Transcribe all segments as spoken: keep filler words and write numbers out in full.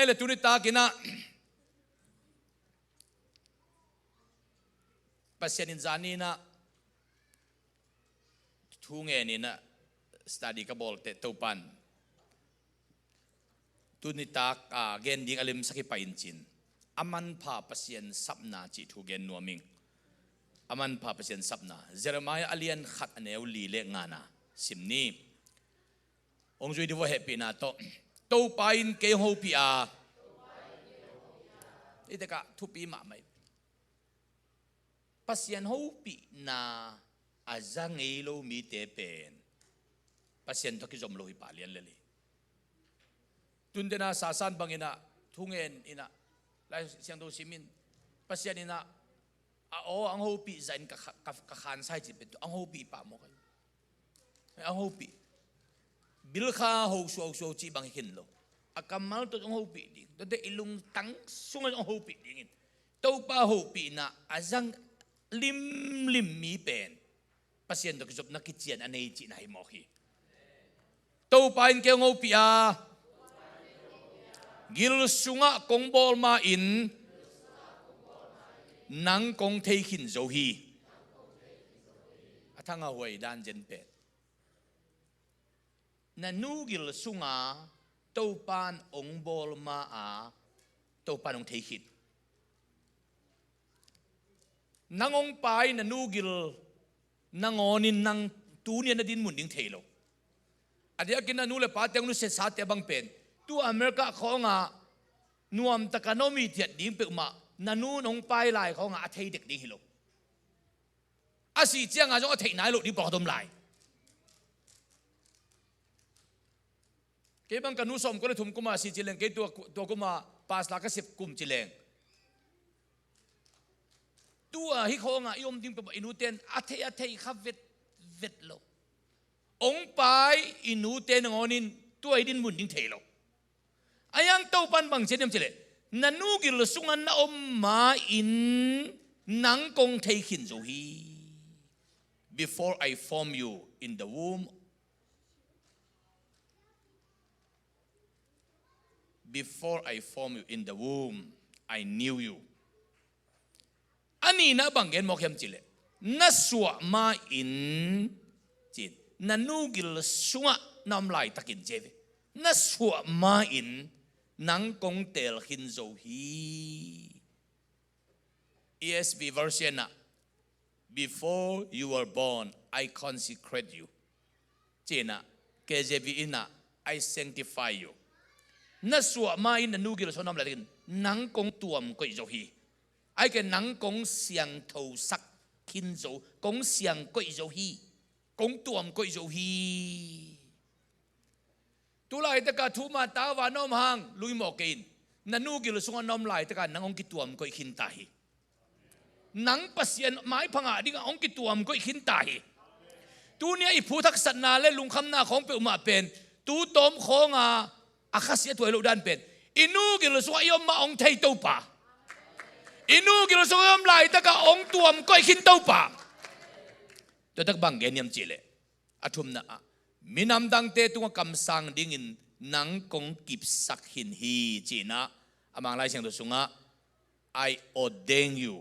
Ei le tuni takin ah Pasian in zani in ah thu ngen in ah study ka bawl teh Topa'n tuni tak a gen ding a limsak hi pah in cin, a manpha Pasian sapna cih thu gen nuam ing. A manpha Pasian sapna, Jeremiah a lian khat a neu li le ngana sim ni. Hong zui dih vua, hehpihna tawh. Topa in kei hong hopih a, i tekah thupi mahmah hi. Pasian hopihna a za ngei lo mite pen Pasian tawh kizom lo hi pah lian lel hi. Tun tena sasan bangin ah thu ngen in ah Lai Siangtho sim in, Pasian in ah a aw a hong hopih zah in ka kha-, ka, ka khansa hi cih pen tua a hong hopih pah mawk hi. A hong hopih. Bilkha ho suausuau cih bang hi khin lo. A kammal tawh hong hopih ding. Tuate i lungtang sungah hong hopih dingin Topa hopihna a za limlim mi pen Pasian tawh kizopna kician a nei cihna hi mawk hi. Topa in kei hong hopih a, gil sungah kong bawl ma-in nang kong thei khin zo hi. A thangah huai dan zen pen, na nu gil sungah Topa'n hong bawl ma a, Topa'n hong thei khin. Nang hong pai na nu gil nangawnin nang tuni a na dinmun ding thei lo. A diakin na nu le pate hong nusiasate bang pen, tu America khawngah nuamtaka na om hithiat ding peuhmah na nu nong pai lai khawngah a thei dek ding hi lo. A sih ciangah zong a theih nai loh ding pawlkhat om lai. Kei bang ka nu sawmkua le thum kuma si ci leng, kei tua, tua kuma pastor ka sep kum ci leng, tua hi khawngah i om ding peuhmah i nute in a thei, a thei kha vetvet lo. Hong pai i nute nangawnin tua i dinmun ding thei lo. A yang Topa'n bang ci hiam ci leh, na nu gil sungah na om ma-in nang kong thei khin zo hi. Before I form you in the womb, before I form you in the womb, I knew you. A nihna bang gen mawk hiam ci leh, na suah ma-in, ci-in, na nu gil sungah na om laitakin ci ve. Na suah ma-in nang kong teel khin zo hi. E S V version ah, "Before you were born, I consecrate you." Ci-in ah, K J V in ah, "I sanctify you." Na suah ma-in na nu gil sungah na om laitakin nang kong tuam koih zo hi. Ahih kei leh nang kong siangthosak khin zo, kong siang koih zo hi. Kong tuam koih zo hi. Tu laitakah thuma tauva na om hang lungmawh kei in. Na nu gil sungah na om laitakah nang hong kituam koih khin ta hi. Nang Pasian maipha ngah dingah hong kituam koih khin ta hi. Tuni-ah i phuthaksatna le lungkhamna khawng peuhmah pen, tu tawm khawngah a khasiat huai loh dan pen, i nu gil sungah i om mah hong thei Topa, i nu gil sungah i om laitakah hong tuam koih khin Topa. Tua tak bang gen hiam ci leh, a thumna ah, minam dangte tungah kamsang dingin nang kong kipsak khin hi, ci-in ah, a Mang Lai Siangtho sungah, "I ordain you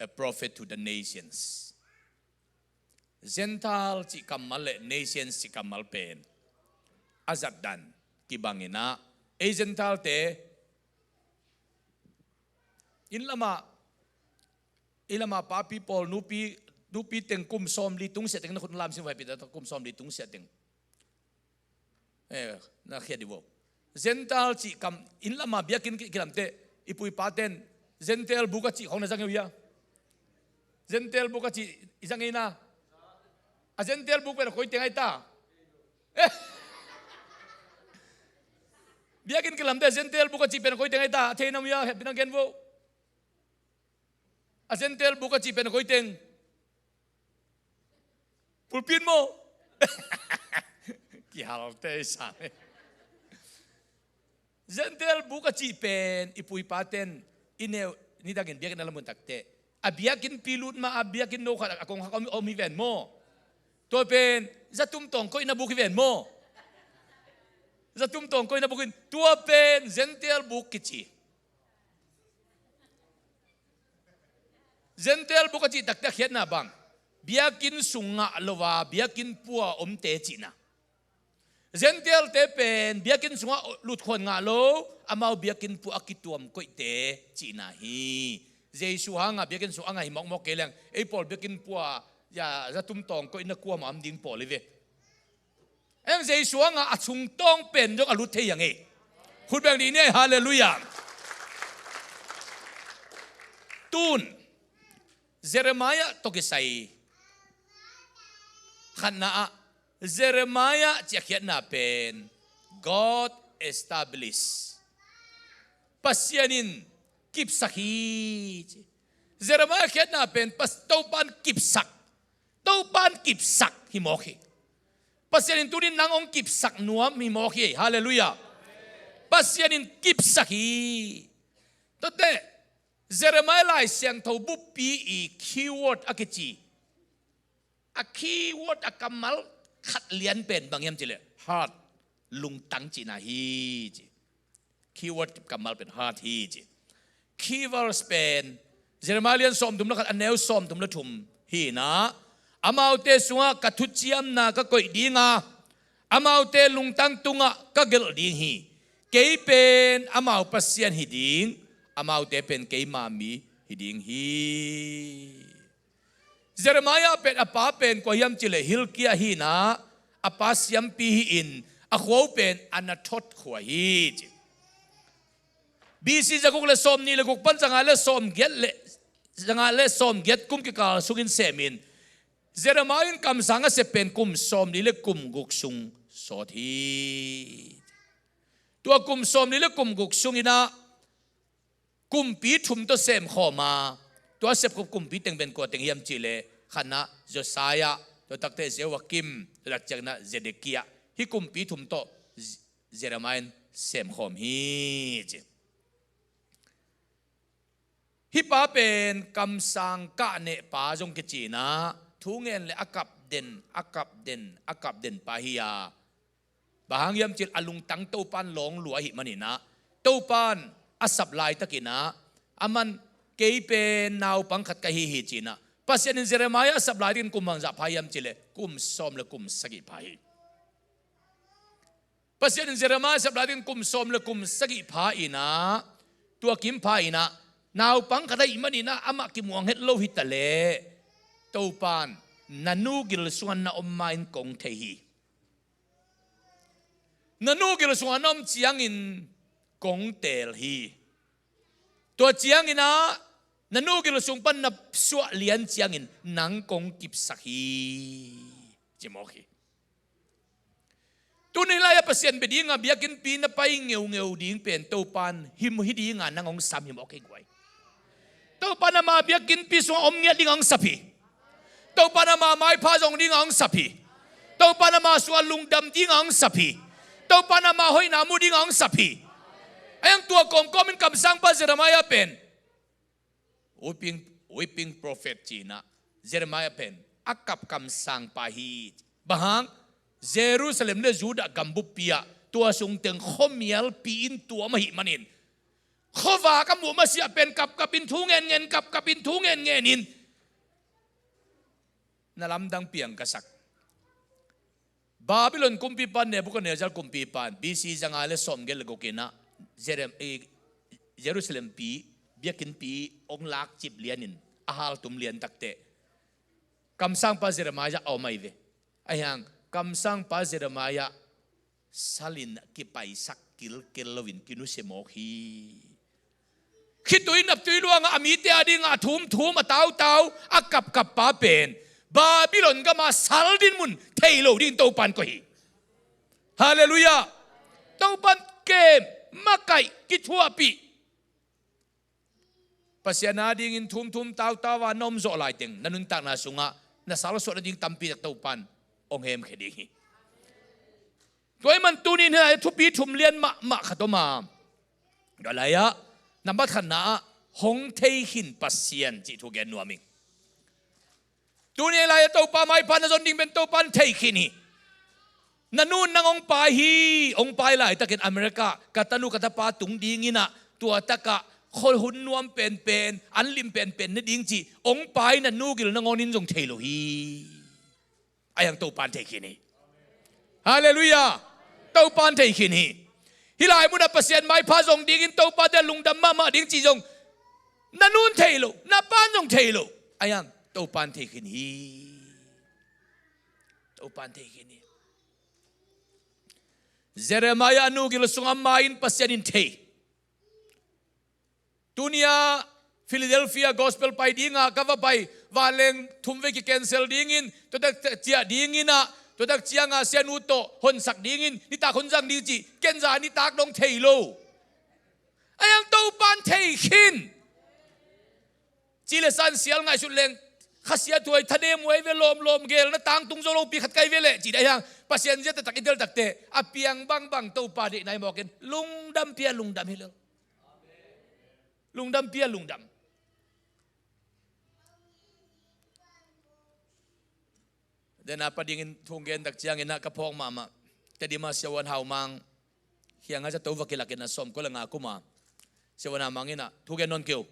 a prophet to the nations." Gentile cih kammal le nations cih kammal pen a zatdan kibangin ah, ei Gentile-te, inn lamah, inn lamah papi pawl, nupi, nupi teng kum sawmli tungsiah teng, na khut lamsim vai pita, kum sawmli tungsiah teng. Eh, na khiat dih vo. Gentile cih kam, inn lamah biakinn ki-, kilamteh, i pu i pate'n Gentile buk a cih khawng na za ngei uh hia? Gentile buk a cih i za ngei na? A Gentile buk pen a koi teng ahi ta? Eh. Biakinn kilamteh Gentile buk a cih pen a koi teng ahi ta? A thei na om hia, hehpihna gen vo. A Gentile buk a cih pen a koi teng? Pulpit maw? Kihalte i sang. Gentile buk a cih pen i pu i pate'n i neu, nidangin biakinn a la mun takteh, a biakinnpi lut ma a biakinn no khat a kongkhak om, om hi ven maw? Tua pen zatum tawng koihna buk hi ven maw? Zatum tawngkoihna buk in, tua pen Gentile buk kici. Gentile buk a cih takte a khiatna bang, biakinn sung ngah lo a biakinn pua omte cihna. Gentile-te pen biakinn sungah lutkhuan ngah lo, amau biakinn pua a kituam koihte cihna hi. Jesu hanga biakinn sung a ngah hi mawkmawk kei leng, ei pawl biakinn pua, ya, zatum tawngkoihna kuamah om ding pawl hi ve. Eng Jesu hanga a sungtawng pen zong a lut thei hi hang ei. Khut beng dih ni ei, halleluiah. Tun Jeremiah tawh kisai khatna ah, Jeremiah cih a khiatna pen God establish, Pasian in kipsak hi ci. Jeremiah khiatna pen Pas-, Topan kipsak, Topan kipsak hi mawk hi. Pasian in tunin nang hong kipsak nuam hi mawk hi. Halleluiah. Pasian in kipsak hi. Tuate Jeremiah Lai Siangtho buppi i keyword a kici, a keyword a kammal khat lian pen bang hiam cih leh heart, lungtang cihna hi ci. Keyword kammal pen heart hi ci. Key verse pen Jeremiah lian sawmthum le khat, a neu sawmthum le thum hi-in ah, amaute sungah ka thuciamna ka koih ding a, amaute lungtang tungah ka gelh ding hi. Kei pen amau Pasian hi ding, amaute pen keima mi hi ding hi. Jeremiah pen a pa pen kua hiam cih leh Hilkiah hi-in ah, a pa siampi hi-in, a khua uh pen Anathoth khua hi ci. B C zaguk le sawmnih le guk pan zanga le sawmgiat le, zanga le sawmgiat kum kikal sungin semin, Jeremiah in kamsang a sep pen kum sawmli le kum guk sung sawt hi. Tua kum sawmli le kum guk sungin ah kumpi thum tawh semkhawm a, tua sepkhop kumpi teng pen kua teng hiam cih leh, khatna Josiah, tua takte Jehoiakim, tua takciangin ah Zedekiah. Hih kumpi thum tawh Z-, Jeremiah in semkhawm hi ci. Hih pa pen kamsang kahneh pa zong kici-in ah, thu ngen le a kap den, a kap den, a kap den pa hi a, bang hang hiam cih leh a lungtang Topan lawng lua ahih manin ah, Topan a sap laitakin ah, aman kei pen naupang khat ka hi hi ci-in ah, Pasian in Jeremiah a sap laitakin kum bangzah pha hiam cih leh kum sawm le kum sagih pha hi. Pasian in Jeremiah a sap laitakin kum sawm le kum sagih pha-in ah, tua kim pha-in ah, naupang khat ahih manin ah amah kimuang het lo hi ta leh, Topan na nu gil sungah na om ma-in kong thei hi. Na nu gil sungah na om ciangin kong teel hi. Tua ciangin ah, na nu gil sung pan na suah lian ciangin nang kong kipsak hi, ci mawk hi. Tuni lai-ah Pasian bia dinga biakinnpi na pai ngeungeu ding pen Topan him hi dinga nang hong sam hi mawk hi guai. Topan ama biakinnpi sungah om ngiat dinga hong sap hi. Topan ama maipha zong dinga hong sap hi. Topan ama sungah lungdam dinga hong sap hi. Topan ama hoihna mu dinga hong sap hi. Ahi hang tua kawmkawm in kamsangpa Jeremiah pen weeping, weeping prophet ci-in ah, Jeremiah pen a kap kamsangpa hi. Bang hang, Jerusalem le Judah gam buppi ah tua sung teng khuamialpi in tuam ahih manin, khuavak a muh masiah pen kapkap in thu ngenngen, kapkap in thu ngenngen in, na lamdang piang ka sak. Babylon kumpipa Nebuchadnezzar kumpipa in B C zanga le sawmgiat le guk in ah Jerem-, eh, Jerusalem pi, biakinnpi hong lakcip lianin a haltum lian takteh kamsangpa Jeremiah a om ahi ve. Ahi hang kamsangpa Jeremiah salin kipaisak kilkel loin kinusia mawk hi. Khitui naptui luangah a mite a dingah a thumthum, a tautau, a kapkappa pen Babylon gama sal dinmun thei lo dingin Topan koih hi. Halleluiah. Topan kem, makaih, kithuahpih. Pasian a dingin thumthum tautau a na om zawh laiteng na nuntakna sungah na salsuah nading tampi tak Topan hong hemkhia ding hi. Tua ahih man tuni in hih lai-ah thupi thum lian mahmah khat om a, tua lai-ah nambat khatna ah hong theikhin Pasian cih thu gen nuam ing. Tuni lai-ah Topa maipha na zon ding pen Topan theikhin hi. Na nun nang hong pai hi, hong pai laitakin America ka tanu ka tapa tung dingin ah, tua takah khua hun nuam penpen, an lim penpen ne ding cih hong pai na nu gil nangawn in zong thei lo hi. Ahi hang Topan thei khin hi. Halleluiah. Topan thei khin hi. Hih lai munah Pasian maipha zong dingin Topa dia lungdam mahmah ding cih zong na nun thei lo, na pan zong thei lo. Ahi hang Topan thei khin hi. Topan thei khin hi. Jeremiah a nu gil sungah ma-in Pasian in thei. Tuni-a Philadelphia gospel pai dinga ka va pai, vanleng thum vei ki-cancel dingin, tua tak ciah dingin ah, tua tak cianga sianu tawh honsak dingin nitak hon zang ding cih ken za nitak dong thei lo. Ahi hang Topan thei khin. Ci le san sial ngaihsut leng, khasia thuai thanem huai ve, lawmlawm gel na tangtung zo lopi khat kai ve leh ci dai hang, Pasian zia taktak i tel takte a piang bangbang Topa deih nai mawkin lungdam pia lungdam hi lo. Lungdam pia lungdam. Dena pa dingin thu gen tak ciangin ah ka phawk mahmah. Tadima siavuan haumang kiangah zato va kilakin a sawmkua le nga kuma siavuan haumang in ah thu gen nawn keu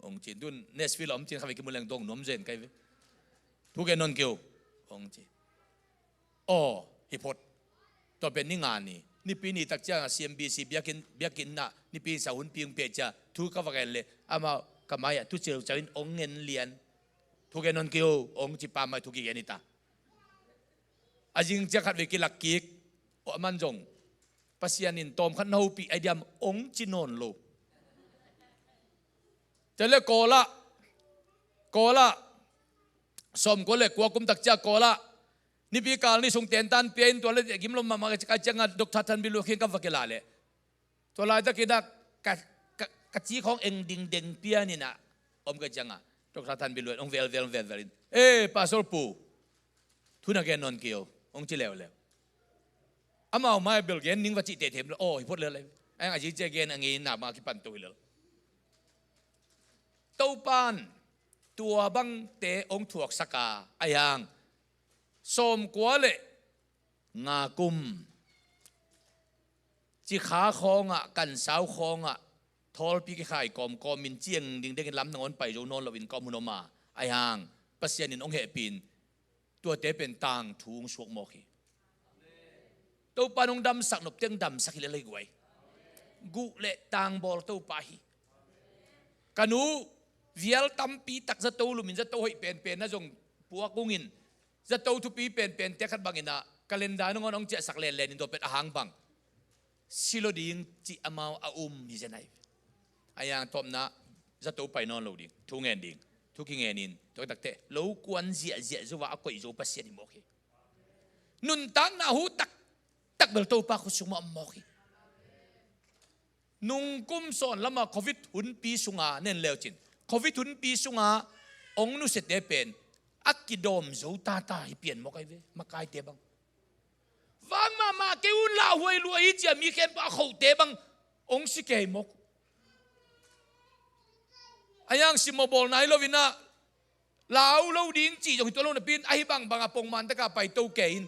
hong ci. Tun Nashville a om cin kha ve kimu leng dong nuam zen kai ve. Thu gen nawn keu hong ci. Aw, hi phot. Tua pen ni nga ni, nipi ni tak ciangah C M B C biakinn, biakinn ah nipi sahun piung peh cia thu ka va gen le amau ka mai-ah thu ceuceu in hong ngen lian. Thu gen nawn keu hong ci pa mai thu kigen hi ta. A zing ciang khat vei kilak kik. Aw, a man zong Pasian in tawmkhat na hopih ai diam hong ci nawn lo. Tua le Kawlah, Kawlah sawmkua le kua kum tak cia Kawlah nipi kal ni sung tentan pia in tua le gim lo mahmah ka ciangah Doctor Thanbilua khin ka va kila le. Tua laitakin ah ka, ka, ka ci khawng eng dingdeng pian in ah om ka ciangah Doctor Thanbilua in hong velvel velvel in, "Eh, Pastor Pu, thu na gen nawn keu," hong ci leuleu. Amau mai bel gen ning va cih tehteh lo, aw, hi phot leuleu. Ahi hang a zing cia gen a ngei nak bang a kipan to hi lel. Topan tua bangte hong thuaksak a, ahi hang sawmkua le nga kum cikha khawngah, kansau khawngah thawlpi kikhai kawmkawmin ciang dingdengin lam nangawn pai zo nawn loin ka om hun om a, ahi hang Pasian in hong hehpih in tuate pen tangthu hong suak mawk hi. Topa in hong damsak nop teng damsak hi lel hi guai. Guh le tangbawl Topa hi. Ka nu vial tampi tak zato lumin zato hoih penpen na zong puak ungin zato thupi penpen te khat bangin ah calendar nangawn hong ciahsak lenlen in tua pen a hang bang si lo ding cih amau a um hi zen ahi. Ahi hang tawpna zato pai nawn lo ding, thu ngen ding, thu kingen in tua takte lo kuan ziahziah zo a, a koih zo Pasian hi mawk hi. Nuntakna hu taktak bel Topa khut sung mah om mawk hi. Nungkum sawn lama Covid hunpi sunga nen leucin, Covid hunpi sunga hong nusiate pen a kidawm zo tata hi pian mawk ahi ve, makaite bang. Vang mahmah kei un, lauhuai lua hi cia mi khempeuh a khohte bang hong si kei mawk. Ahi hang simmawh bawlna hi loin ah lau lo ding cih zong hi tuan lo napi in ahi bangbang a pongman taka paito kei in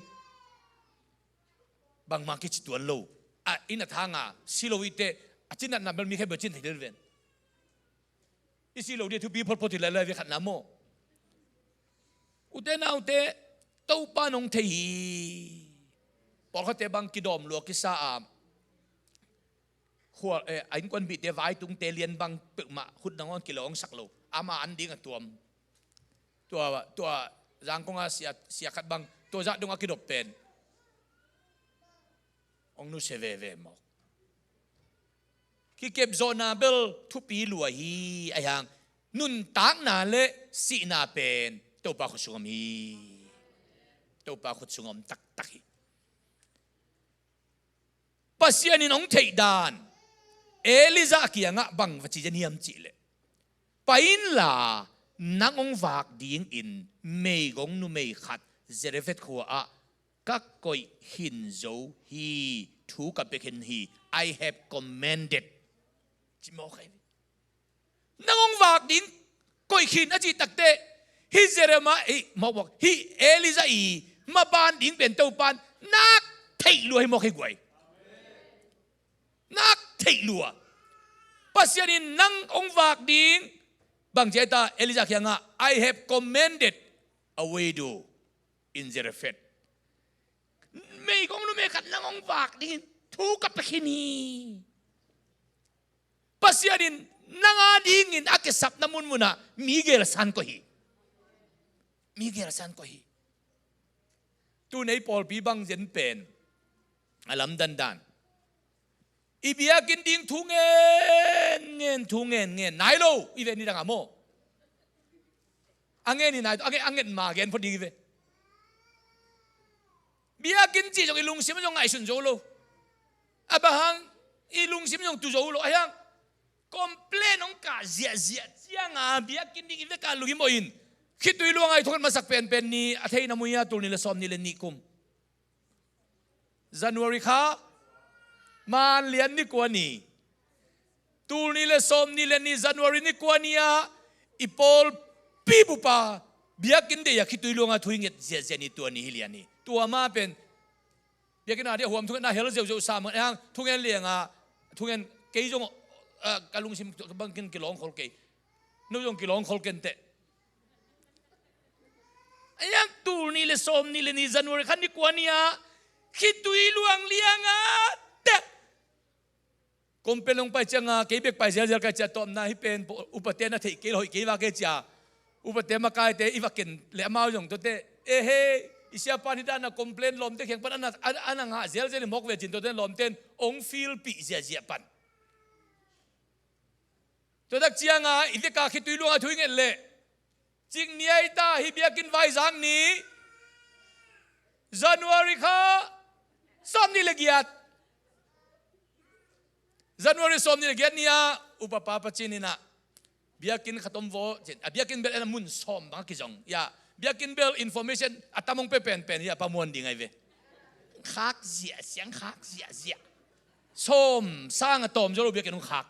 bangmah kici tuan lo. A inn a thanga si lo hi teh a cinatna bel mi khempeuh cin thei lel ven. I si lo ding a thupi photphot hi lailai ve khatna maw? Ute naute, Topa in hong thei hi. Pawlkhatte bang kidawm lua kisa a, khua, eh, a innkuanpihte vaitungte lian bang peuhmah khut nangawn kilo hong sak lo, ama an ding a tuam. Tua, tua Zangkong a sia, sia khat bang tua zah dong a kidop pen hong nusia veve mawk. Kikepzawhna bel thupi lua hi, ahi hang nuntakna le sihna pen Topa khut sung om hi. Topa khut sung om taktak hi. Pasian in hong theih dan Elijah kiangah bang va ci zen hiam cihleh, pai inla nang hong vak dingin meigong numei khat Zarephath khua-ah ka koih khin zo hi. Thu ka pia khin hi. I have commanded. Ci mawk ahi. Nang hong vak ding koih khin a cih takteh, hih Jeremiah, hih mawkmawk, hih Elijah i maban ding pen Topan nak theih lua hi mawk hi guai. Nak theih lua. Pasian in nang hong vak ding. Bang ci a hita, Elijah kiangah, "I have commanded a widow in Zarephath." Meigong numei khat nang hong vak dingin thu ka pia khin hi. Pasian in nang a dingin a kisapna munmunah mi gelsan koih hi. Mi gelsan koih hi. Tuni ei pawlpi bang zen pen a lamdang dan. I biakinn ding thu ngen ngen, thu ngen ngen nai lo i ve, ni dang a maw. A ngen hi nai, a ngen, a ngen ma gen phot ding i ve. Biakinn cih zong i lungsim zong ngaihsun zo lo. A bang hang i lungsim zong tu zo lo. A hiang complain hong kah ziahziah cianga biakinn ding i veka lungim mawh in khitui luang a i thunget masak penpen ni a theina mui a tul nih le sawm nih le nih kum. January kha, man lian ni kua ni. Tul nih le sawm nih le nih January ni kua ni-ah i pawlpi bupa biakinn deih a khitui luanga thu i nget ziahziah ni tua ni hi lian hi. Tua ma pen biakinn a dih a huam thungen a hel zeuhzeuh sa mah hang thungen lianga thungen kei zong, ah, ka lungsim bangkin kilawng khol kei. No zong kilawng khol kenteh. A hiang tul nih le sawm nih le nih January kha ni kua ni-ah khitui luang lianga teh. Complain hong pai cianga kei bek pai zelzel kai cia tawpna hi pen upate na theih kei lo hoih kei va kei cia. Upate makaite i va ken le amau zong tuate, "E he, i siapa ni dana complain lawmte kheng pan ana, ana, ana ngah zelzel i mawk ve," cin tuate lawmte in hong filpih ziahziah pan. Tua tak cianga i veka khitui luanga thu i nget leh cik ni a hita hi biakinn vaizang ni January kha sawm nih le giat. January sawm nih le giat ni-ah upa pa Pacin inah biakinn khat om vaw cin a biakinn bel en a mun sawm bang a kizong. Ya, biakinn bel information a tam hong pe penpen hi a pamuan ding ahi ve. Khak ziahziah, khak ziahziah. Sawm sang a tawm zo lo biakinn hong khak.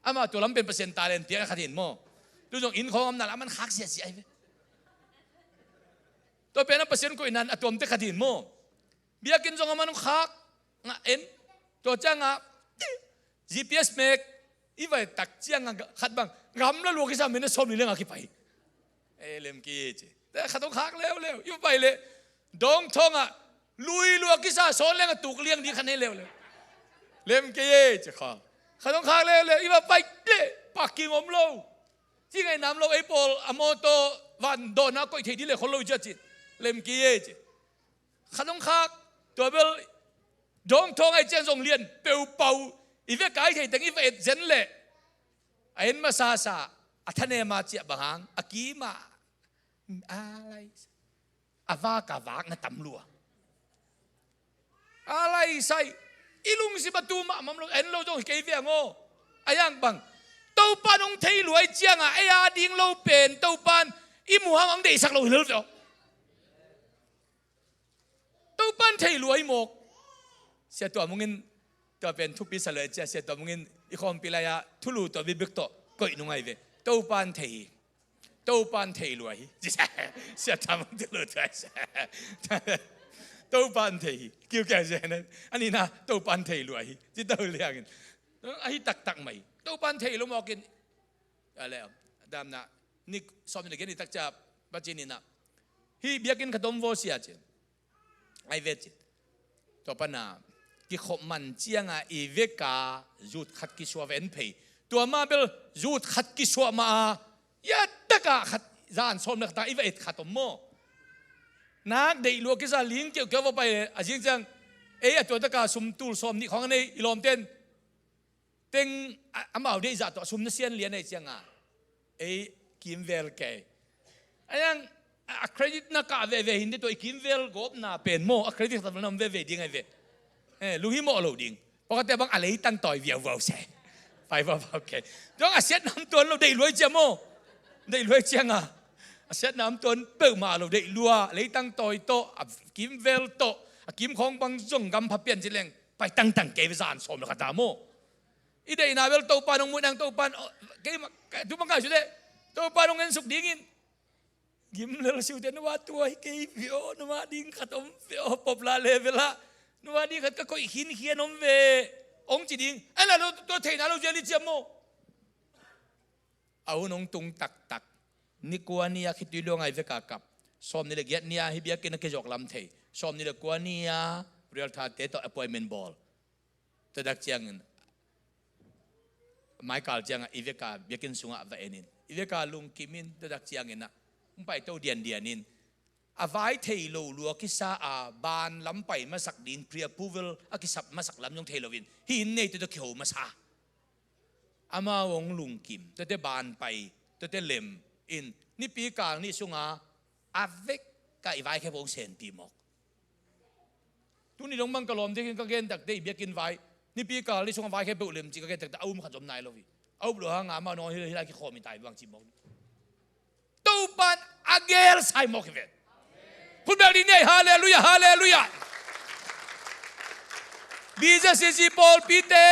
Amah tua lam pen Pasian talent piak a khat hin maw. Tu zong inn khawng om nal a man khak ziahziah ahi ve. Tua pen a Pasian koihna a tuamte khat hin maw. Biakinn zong a man hong khak ngah en. Tua ciangah G P S mek i vai tak ciangah khat bang gamla lua kisa men a sawm ni lengah kipai. E, lem kei ci. Khat hong khak leuleu i va pai leh dawngthawngah lui lua kisa sawn lengah tuk liang ding khat nei leuleu. Lem kei e ci kha. Khat hong khak leuleu i va pai leh parking om lo. Ci ngainam lo ei pawl a mawtaw van dawnah koih thei ding le khol lo i cia ci. Lem kei e ci. Khat hong khak tua bel dawngthawng ahi ciang zong lian peupau i vek kai thei teng i va et zen leh a en masasa a thanema ciah bang hang a kima a lai a vak a vak na tam lua. A lai sai i lungsim a tu mahmah lo en lo zong hi kei viang aw. A yang bang Topan hong thei lua i ciangah ei a ding lo pen Topan i muhang hong deihsak lo hi lel viau. Topan thei lua i mawk. Sia Tuam Mungin tua pen thupi sa lua i cia Sia Tuam Mungin i khawmpi lai-ah thulu tua bibik tawh koih nung ahi ve. Topan thei hi. Topan thei lua hi. Sia Tuam Mungin thulu tua hi. Topan thei hi. Kiu kia sia na. Ani na Topan thei lua hi. Ci to liangin. Ahi taktak mai. Topan thei lua mawkin. Ale, damna ni sawm ni gen i takcia Pacin inah hi biakinn khat om vaw sia cin. Ai ve cin. Tua pana kikhop man cianga i veka zut khat kisuah va en phei. Tua ma bel zut khat kisuah ma a ia taka khat zan sawm le khat a i va et khat om maw. Nak deih lua kisa ling keuhkeuh va pai le a zing ciang ei a tua taka sum tul sawm nih khawng a nei i lawmten teng amau deih zah tawh a sum na sian lian ahi cianga ei kimvel kei. A yang a credit na kah veve hin dih tawh i kimvel gawpna pen maw a credit khat na om veve ding ahi ve. Lung hi mawh lo ding. Pawlkhatte bang a leitang tawi viauviau se. Pai vauvau kei. Dong a siatna om tuan lo deih luai cia maw. Deih luai cianga a siatna om tuan peuhmah lo deih lua leitang tawi tawh a kimvel tawh a kimkhawng bang zong gam pha pian ci leng. Pai tangtang kei ve zan sawm lo khat a maw. I deihna bel Topan hong muh nang Topan keimah tu bang kai sute Topan hong en suk dingin. Gim lel siute na va tua hi kei ve aw na mah ding khat om ve aw pop la le ve lah. Nua ni khat ka koih khinkhian om ve, hong ci ding. Ai la lo, tua theihna lo zial i ciam maw? A hun hong tung taktak. Ni kua ni-a khitui luang a i vek a kap. Sawmnih le giat ni-a hih biakinn a kizawk lam thei. Sawmnih le kua ni-a Real Thate tawh appointment bawl. Tua dak ciangin maikal ciangah i vek a biakinn sungah va en in. I vek a lungkim in, tua dak ciangin ah hong paito diandian in. A vai thei lo lua kisa a, ban lam pai masak ding, pre-approval a kisap masak lam zong thei loin, hih inn neite tawh kiho masa. Amau hong lungkim, tuate ban pai, tuate lem in, Nipi kal nih sunga a vek a i vaikhep hong senpi mawk. Tuni dong bang ka lawm dingin ka gen takte, i biakinn vai, Nipi kal nih sunga vaikhep peuh lem ci ka gen takte, a um khat zom nai lo hi. A up lo hanga amau nong hi, hi lai kikhawm hi tai bang ci mawk. Topan a gel sai mawk hi ven. Khut bel ding ni, halleluiah, halleluiah. B J C C pawlpite,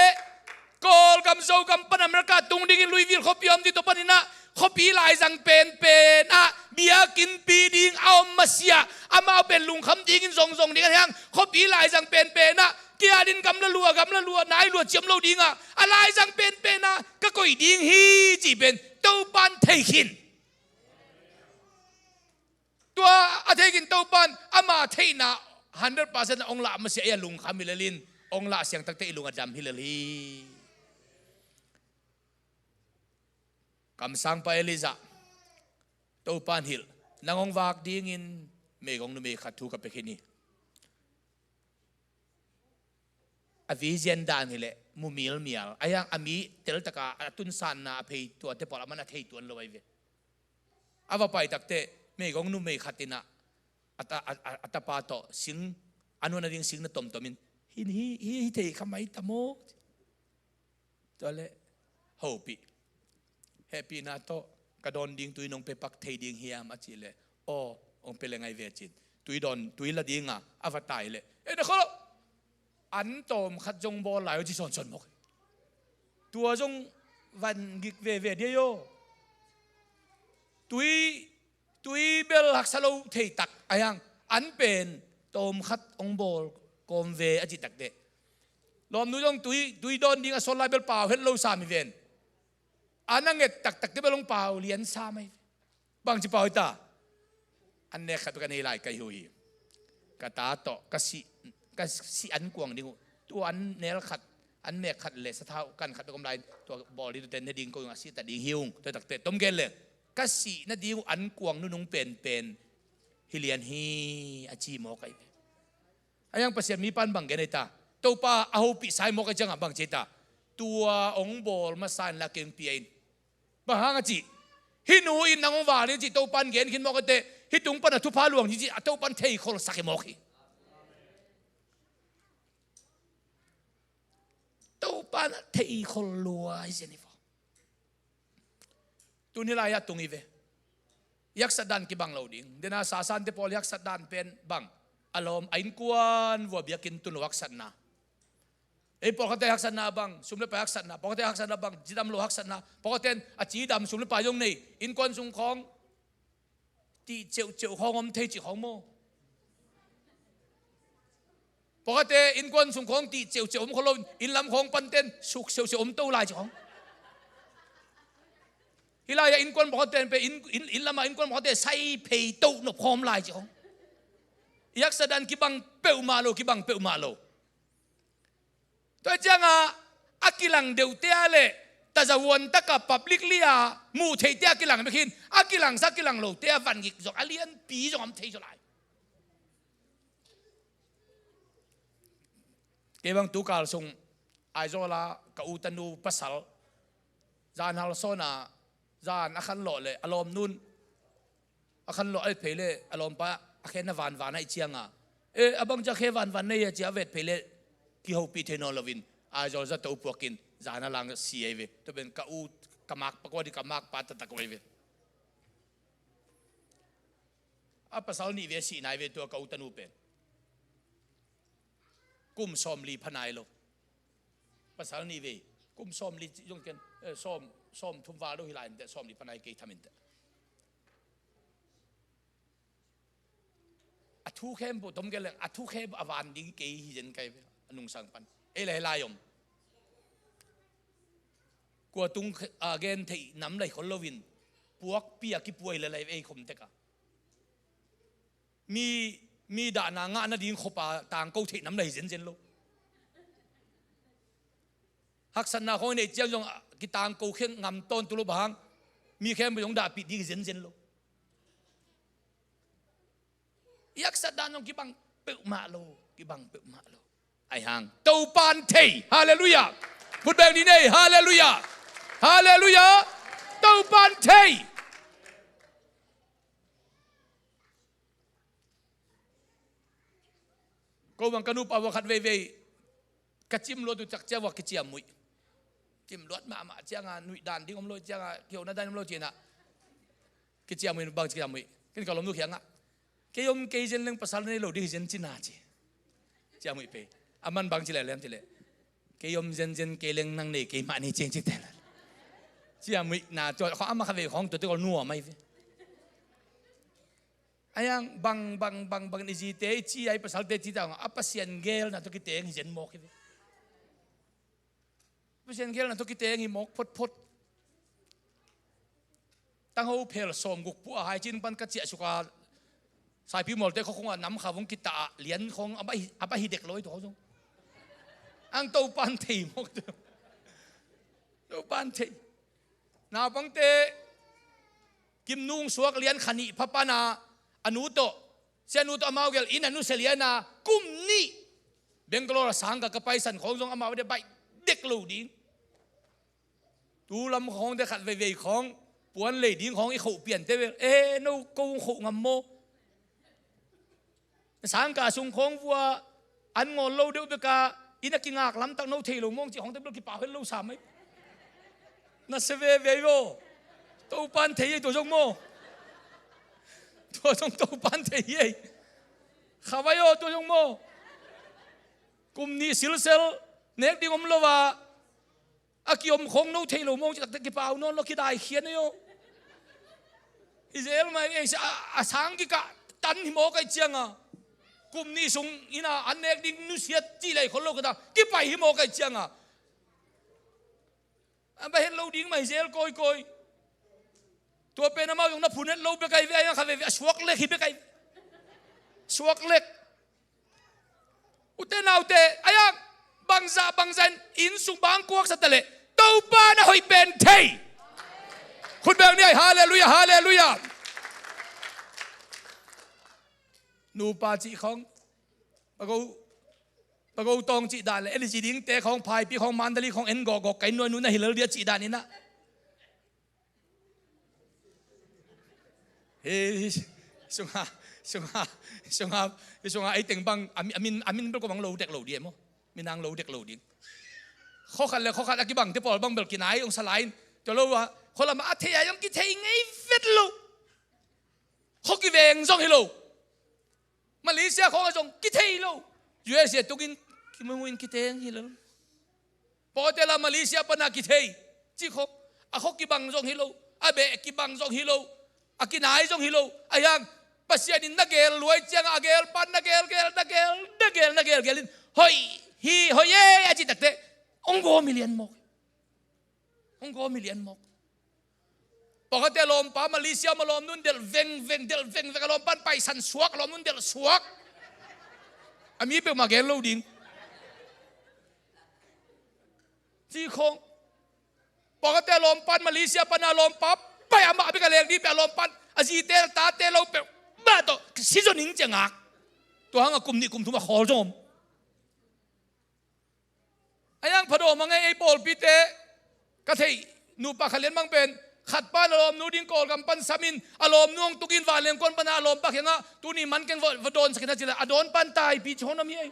Kawlgam, Zogam pan America tung dingin Louisville khuapi om ding tua panin ah, khuapi laizang penpen ah biakinnpi ding a om masiah, amau pen lungkham dingin zongzong ding a hiang, khuapi laizang penpen ah, kia din gamla lua, gamla lua, nai lua ciam lo dingah, a laizang penpen ah ka koih ding hi cih pen Topan thei khin. Tua a thei khin Topan ama theihna hundred percent a hong lah masiah, i a lungkham hi lel in, hong lah siang takte i lung a dam hi lel hi. Kamsangpa Elijah, Topan hilh, nang hong vak dingin meigong numei khat thu ka pia khin hi. A vision dan hileh mu mialmial a, hiang a mi teltaka a tunsanna a phei tuate pawl a man a thei tuan lo ahi ve. A va pai takte meigong numei khat in ah a ta, a, a, a tapa tawh sing, a nuan a ding sing na tomtom in, hi, hi, hi, hi thei kha mai ta maw? Tua leh hopih, hehpihna tawh ka dawn ding tui nong pia pak thei ding hiam a cih leh, aw, hong pia leng ahi ve cin. Tui dawn, tui la dinga a va tai leh, e, na kholo, an tawm khat zong bawl lai aw ci sawnsawn mawk. Tua zong van gik veve dia aw. Tui, tui bel haksa lo thei tak a hiang, an pen tawm khat hong bawl kawm ve a cih takte, lawmnu zong tui, tui dawn ding a sawl lai bel pau het lo sam hi ven. A na nget taktakte bel hong pau lian sam ahi. Bangci pau hi ta? An nek khat bek a nei lai ka hi uh hi. Ka ta tawh ka sih, ka sih an kuang ding uh. Tua an nel khat, an mek khat le sathau kan khat bek om lai, tua bawl ding, tua ten ne ding ko ung, a sih ta ding hi ung. Tua takte tom gen leng, ka sih nading uh an kuang nunung penpen hi lian hi a ci mawk ahi ve. A hiang Pasian mipa in bang gen ahi ta? Topa a hopih sai mawk ahi ciangah bang ci ahi ta? Tua hong bawl masa in la keng pia in. Bang hang a cih? Hih nu in nang hong val in cih Topan gen khin mawk a teh, hih tung pan a thupha luang hi cih a Topan theikhol sak hi mawk hi. Topan a theikhol lua hi zen hi vaw. Tun hi lai-ah tung hi ve. Haksat dan kibang lo ding. Dena sasante pawl haksat dan pen bang? A lawm, a innkuan vua biakinn tun lo haksatna. Ei, pawlkhatte haksatna bang, sum le pai haksatna, pawlkhatte haksatna bang, cidam lo haksatna, pawlkhatte in a cidam sum le pai zong nei, innkuan sung khawng tih ceuhceuh khawng om thei cih khawng maw? Pawlkhatte innkuan sung khawng tih ceuhceuh om kho lo, inn lam khawng panten suk seuhseuh om to lai cih khawng. Hi lai-ah innkuan pawlkhatte in pe inn, inn, inn lamah innkuan pawlkhatte sai phei to nop khawng om lai cih khawng. Haksat dan kibang peuhmah lo, kibang peuhmah lo. Tua ciangah a kilang deuhte ah le tazahuan takah publicly a muh theihte a kilang bek hin, a kilangsa kilang lote a van gik zong a lianpi zong om thei zaw lai. Kei bang tukal sung Aizawl ah ka u tanu pasal zan hal sawn a, zan a khanlawh le a lawmnun a khanlawh a vet phei le a lawmpa a khe na vanvan ahih cianga, e, a bang cia khe vanvan nei a cia a vet phei le kihopih thei nawn loin Aizawl zato puakin zan a lang si ahi ve. Tua pen ka u, ka makpa kua di, ka makpa taktak uh ahi ve. A pasal nih ve sih nai ve tua ka u tanu pen. Kum sawmli pha nai lo. Pasal nih ve. Kum sawmli zong ken, eh, sawm, sawmthum val lo hi lai inteh, sawmli pha nai kei tham inteh. A Thu khempeuh tom kei leng a thu khempeuh a van ding kei hi zen kai ve. A nungsang pan ei lai lai om. Kua tung a gen theih nam lai khol loin puakpi a kipuai le lai ei khom tek a. Mi, mi dahna ngah nading khopa tangko theih nam lai zenzen lo. Haksatna khong i neih ciang zong kitangko khe ngam tawntung lo bang hang mi khempeuh zong dahpih ding zenzen lo. I haksat dan zong kibang peuhmah lo, kibang peuhmah lo. Ai hang Topan thei. Halleluiah. Khut beng ni nei. Halleluiah. Halleluiah. Topan thei. Ko bang ka nupa vua khat veivei ka cim luat uh cak cia vua kiciam muih. Cim luat mahmah cianga nuih dan ding om lo cianga kiho na dan om lo cinah kiciam muih bang kiciam muih. Ken ka lom nu khiangah kei om kei zen leng pasal nei lo ding hi zen cina ci. Ciam muih pei a man bang ci leh lem ci leh kei om zenzen kei leng nang nei kei mah nei ciang ci tel. Ciam muih na tua kho ama kha vei khong tua te ko nuam ai ve. Ayang bang bang bang bang i zite i ci ai pasalte ci ta a Pasian gelna tawh kiteng hi zen mawk hi ve. Pasian gelna tawh kiteng hi mawk photphot. Tangho phel sawm guk puah a hai cin pan ka ciah suka saipi mualte kho khong a nam kha vong kita a lian khong a ba hi dek lo i tua zong. Ang Topan thei mawk tu. Topan thei. Naupangte Kim nung suak lian kha nih pha pana a nu tawh sia nu tawh amau gel in a nu sia liana kum nih Bangalore a sang ka ka paisan khong zong amau de baih dek lo ding. Tu lam khong de khat veivei khong puan lei ding khong i khoh pian te vel e no ko khoh ngam maw? Sangka sung khawng vua an ngawl lo deuh beka inn a kingak lamtak no thei lo mawng cih khawngte bel kipau het lo sa mai. Na se veve aw. Topan thei ei tua zong maw? Tua zong Topan thei ei. Khavai aw tua zong maw? Kum nih silsel nek ding om lo a a kiom khong no thei lo mawng ci takte kipau nawn lo kidai khian ayo. Israel mai ei a sang kikah tan hi mawk ai cianga kum nih sung ina an nek ding nusiat ci lei khol lo kata kipai hi mawk ai cianga a ba het lo ding mai Israel kawikawi. Tua pen amau zong na phun het lo bek ai ve ai nga kha veve a suak lek hi bek ai ve. Suak lek. Ute naute ayang bangza bangza in inn sung bang kuaksa ta leh Topa na hoih pen thei. Khut beng ni ai halleluiah halleluiah. Nupa cih khawng pago pago tawng cih dan le elici dingte khawng phaipi khawng mandali khawng en gawhgawh kai nuai nu na hilal dia cih dan inah Hei, sunga sunga sunga sunga ei teng bang a min a min bel ko bang lo dek lo ding maw? Minang lo dek lo ding. Khokhat le khokhat a kibang te pawl bang bel kinai ong salain tua lo a kholama a thei a yong kithei ngei vet lo. Kho kiveng zong hi lo. Malaysia khawng a zong kithei lo. U S A tungin kimunguin kiteng hi lo. Pawte la Malaysia pana kithei ci khawng a kho kibang zong hi lo. A beh kibang zong hi lo. A kinai zong hi lo. A hiang Pasian in na gel luai cianga a gel pan na gel gel na gel na gel na gel gelin hoih hi hoih e a ci takte hong gawm hi lian mawk. Hong gawm hi lian mawk. Pawkhate lawmpa Malaysia ma lawmnun delh vengveng delh vengveng a lawmpan paisan suak a lawmnun delh suak. A mi peuhmah gen lo ding. Ci khawng pawkhate lawmpan Malaysia pana lawmpa pai amah bek a leng ding peuh a lawmpan a zite a tate lo peuh mah tawh sizo ning cia ngak. Tua hanga kum nih kum thum a khawl zong om. A yang phadawm a ngei ei pawlpite ka theih nupa khat lian bang pen khat pan a lawmnu ding Kawlgam pan samin a lawmnu hong tukin vanleng kuan pana a lawmpa kiangah tuni man keng va dawn sakin a cila a dawn pan taipi ci hon om hi ei.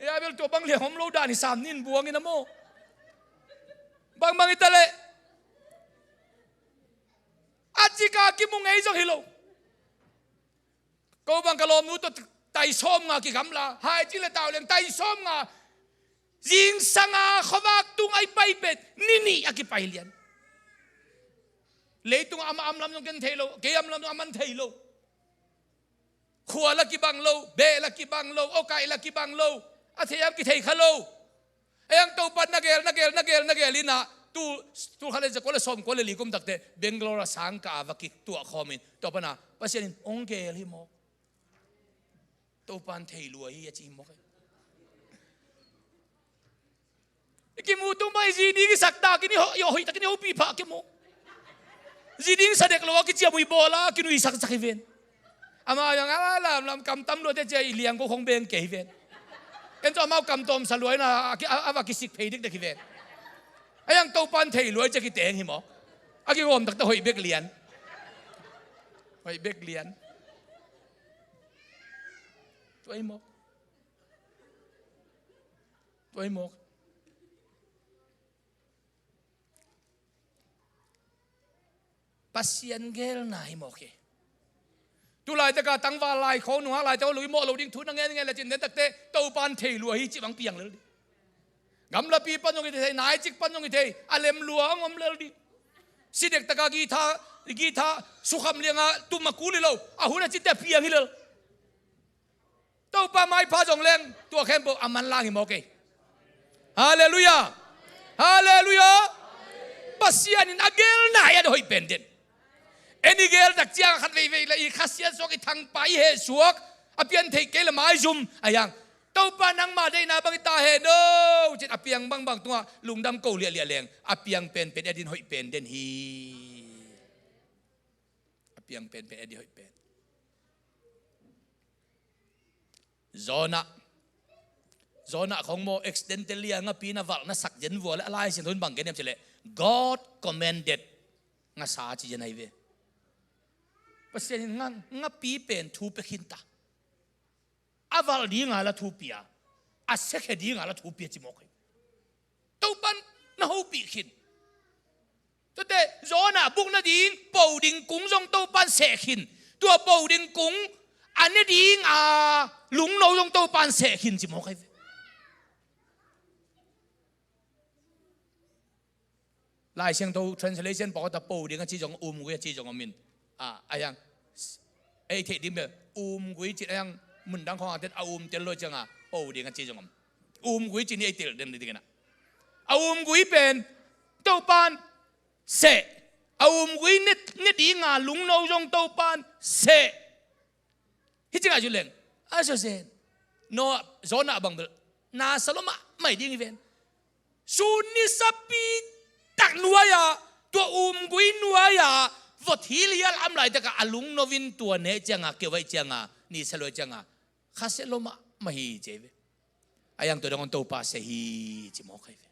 Ei a bel tua bang liang om lo dan hi sam nin buangin a maw? Bangbang i ta leh a cika kimu ngei zong hi lo. Ko bang ka lawmnu tawh tai sawm nga kigamla hai ci le tau leng tai sawm nga zingsanga khuavak tung ai pai pen ni nih a kipai lian. Leitung a am, am lam zong ken thei lo, kei am lam zong a man thei lo. Khua la kibang lo, beh la kibang lo, awkaih la kibang lo, a thei am kithei kha lo. Ei ang Topa na gel, na gel, na gel, na gel in ah, tu, tu khat le za kua le sawm kua le li kum takte Bangalore a sang ka a va kituah khawm in, tua pan a Pasian in hong gel hi mawk. Topa in thei lua hi a ci hi mawk. I kimu tung pai zi ding i sak tak in i ho, i hoih tak in i hopih phah kimu. Zi ding sa dek lo a kiciam uh i bawl a kinuisak sak hi ven. Amau zong a lamlam kam tam lua te cia i liang ko khong beng kei hi ven. Ken tawh amau kam tawm sa lua in a, a, a, a va kisik phei dikdek hi ven. Ei ang Topa in thei lua hi cia kiteng hi mawk. A kigawm takte hoih bek lian. Hoih bek lian. Tua hi mawk. Tua hi mawk. Pasian gelna hi mawk hi. Tu laitak a tangval lai khawng nungak laitak a lui mawh lo ding thu na ngen ngen le cin, den takte Topa in thei lua hi cih bang piang lel ding. Gamlapi pan zong i thei, naicik pan zong i thei, a lem lua hong om lel ding. Si dek tak a guitar, guitar sukham liang a tum a kul hi lo, a hun a cinte a piang hi lel. Topa maipha zong leng tua khempeuh a manlang hi mawk ei. Halleluiah. Halleluiah. Pasian in a gelna hi a hoih pen den. En i gel tak ciang a khat veivei le i khasiat suak, i thangpa i heh suak, a pian theih kei le maizum a hiang. Topa nangma deihna bang i ta hen o cin a piang bangbang tungah lungdam ko liahliah leng a piang penpen a din hoih pen den hi. A piang penpen a din hoih pen. Jonah. Jonah khong maw accidentally a ngapi na valh na sak zen vua le a Lai Siangtho in bang gen hiam cih leh God commanded ngasa ci zen ahi ve. Pasian in nga, ngapi pen thu pia khin ta. A valh dinga la thu pia, a sekhe dinga la thu pia ci mawk hi. Topan na hopih khin. Tuate Jonah buk nading po ding kung zong Topan seh khin. Tua po ding kung a ne ding a lungno zong Topan seh khin ci mawk ahi ve. Lai Siangtho translation pawh ta po ding a ci zong, umgui a ci zong om in. A, a hiang ei theih ding bel umgui cin a hiang mundang khawng a ten a um tel lo cianga po ding a ci zong om. Umgui cin i ei tel den ding a, a umgui pen Topan seh. A umgui ne, ne dinga lungno zong Topan seh. Hi cingah cu leng a sawsen Noah, Jonah bang bel na sa lua mahmah ding hi ven. Sun ni sapi tak nuai-ah tua umgui nuai-ah vot hilial am laitakah a lungno in tua neh cianga keuvaih cianga ni sa lua cianga khasia lua mahmah hi ci hi ve. A hiang tua dong hong Topa seh hi ci mawk ahi ve.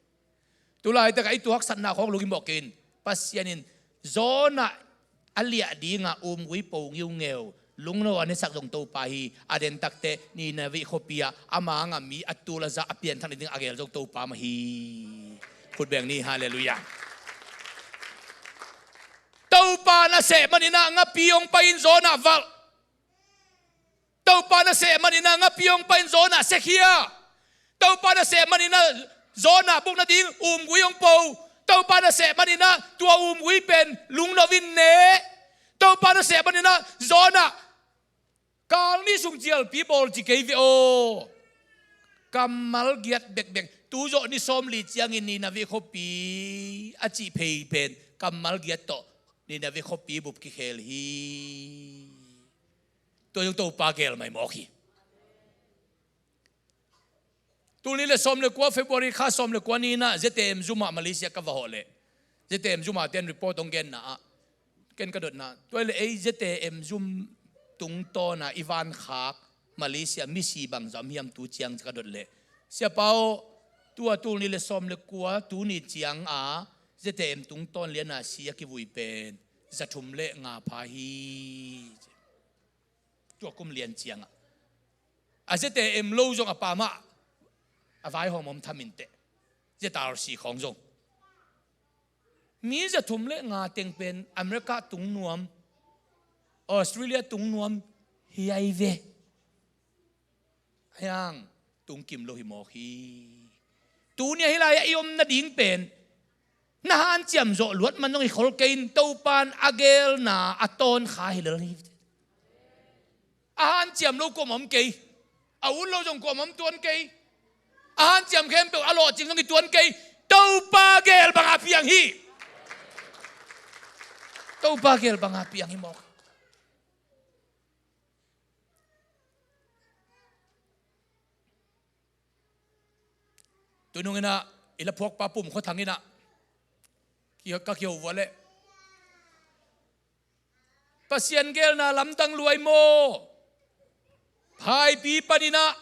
Tulaitakah i tuaksatna khawk lungim mawk in Pasian in Jonah a liah dinga umgui po ngiungeu lungno a nesak zong Topa hi. A den takte Nineveh khuapi ah ama ngam mi a tul a za a pianthak ni ding a gel zong Topa mah hi. Khutbeng ni, halleluiah. Topa na seh maninah ngapi hong pai in Jonah valh. Topa na seh maninah ngapi hong pai in Jonah sekhia. Topa na seh maninah Jonah buk nading umgui hong po. Topa na seh maninah tua umgui pen lungno in ne. Topa na seh maninah Jonah kal ni sung cialpi bawl ci kei ve aw. Kammal giat bekbek tu zawh ni sawmli ciangin Nineveh khuapi a cih phei pen kammal giat tawh Nineveh khuapi bup kikhel hi. Tua zong Topa gel mai mawk hi. Tul nih le sawm le kua February kha sawm le kua ni-in ah Z T M zum ah Malaysia ka va hawh leh Z T M zum ah ten report hong genna ah ken ka dotna tua le ei Z T M zum tungtawn ah i vankhak Malaysia misi bangzah om hiam tu ciang ka dot leh Sia Pau, tua tul nih le sawm le kua tu ni ciang a Z T M tungtawn lian a si a kivui pen za thum le nga pha hi. Tua kum lian ciangah a Z T M lo zong a pamah a vaihawm om thamin teh Z R C khawng zong mi za thum le nga teng pen America tung nuam, Australia tung nuam hi ai ve. Hiang tung kim lo hi mawk hi. Tuni a hi lai-ah i om nading pen Na hanciam zawh luat man zong hi khol kei in, Topan a gelna a tawn kha hi lel hi. A hanciam lo kuamah om kei. A ut lo zong kuamah om tuan kei. A hanciam khempeuh a lawhcing zong hi tuan kei. Topa gel banga piang hi. Topa gel banga piang hi mawk. Tunung inah i laphuakpa Pum Khua Thang inah ki-, ka kiho vua leh, Pasian gelna lamdang luai maw? Phaipi paninah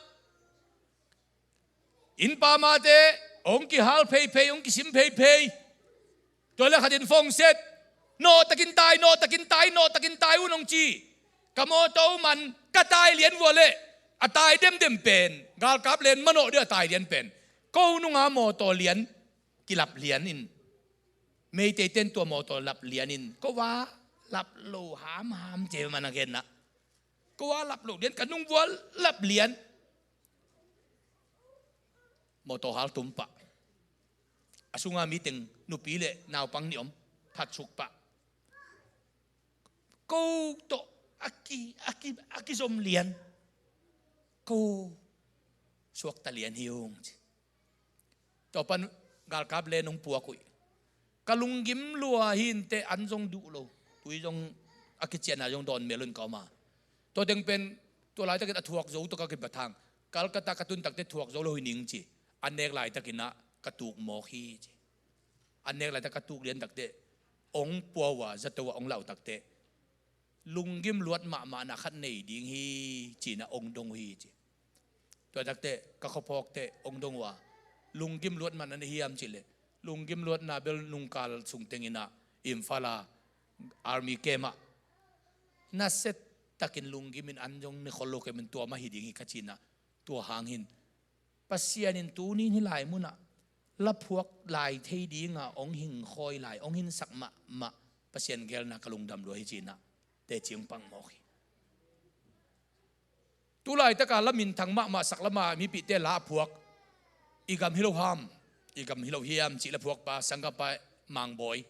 innpa mate hong kihal pheiphei, hong kisim pheiphei. Tua le khatin phone set, nawh takin tai, nawh takin tai, nawh takin tai un hong ci. Ka mawtaw man ka tai lian vua leh a tai demdem pen, galkap len manawh deuh a tai lian pen, ko nunga mawtaw lian kilap lian in, Meiteiten tua mawtaw lap lian in, ko a lap lo hamham ci man a genna. Ko a lap lo lian, ka nung vua lap lian. Mawtaw hal tum pah. A sunga miteng nupi le naupang nih om, phatsuk pah. Ko tawh a ki, a ki, a kizom lian. Ko suakta lian hi ung ci. Tua pan galkap le nong puak uh hi. Ka lunggim lua hi inteh, an zong duh lo. Tui zong a kicianna zong dawn mel un ka om a. Tua teng pen tua laitakin a thuak zo tawh ka kipat hang. Calcutta ka tun takteh thuak zo lo hi ning ci. A nek laitakinah ka tuk mawk hi ci. A nek laitak ka tuk lian takteh, ong pua uh a, zato ah ong lau takteh, lunggim luat mahmahna khat nei ding hi cinah ong dong uh hi ci. Tua takteh ka khuaphawkteh ong dong uh a, lunggim luat mahna nei hiam cihleh, lunggim luatna bel nungkal sungtenginah Imphal a army camp ah nasia takin lunggim in an zong ne khol lo kei man, tua mah hi ding hi ka cinah, tua hang hin Pasian in tuni in hih lai munah laphuak lai thei dinga ong hingkhawi lai, ong hinsak mahmah Pasian gelna ka lungdam lua hi cinah teci ong pang mawk hi. Tu laitaka la minthang mahmah sak lama mipihte la a phuak, i gam hi lo ham, i gam hi lo hiam cih la phuakpa Sangkapa Mang Bawi.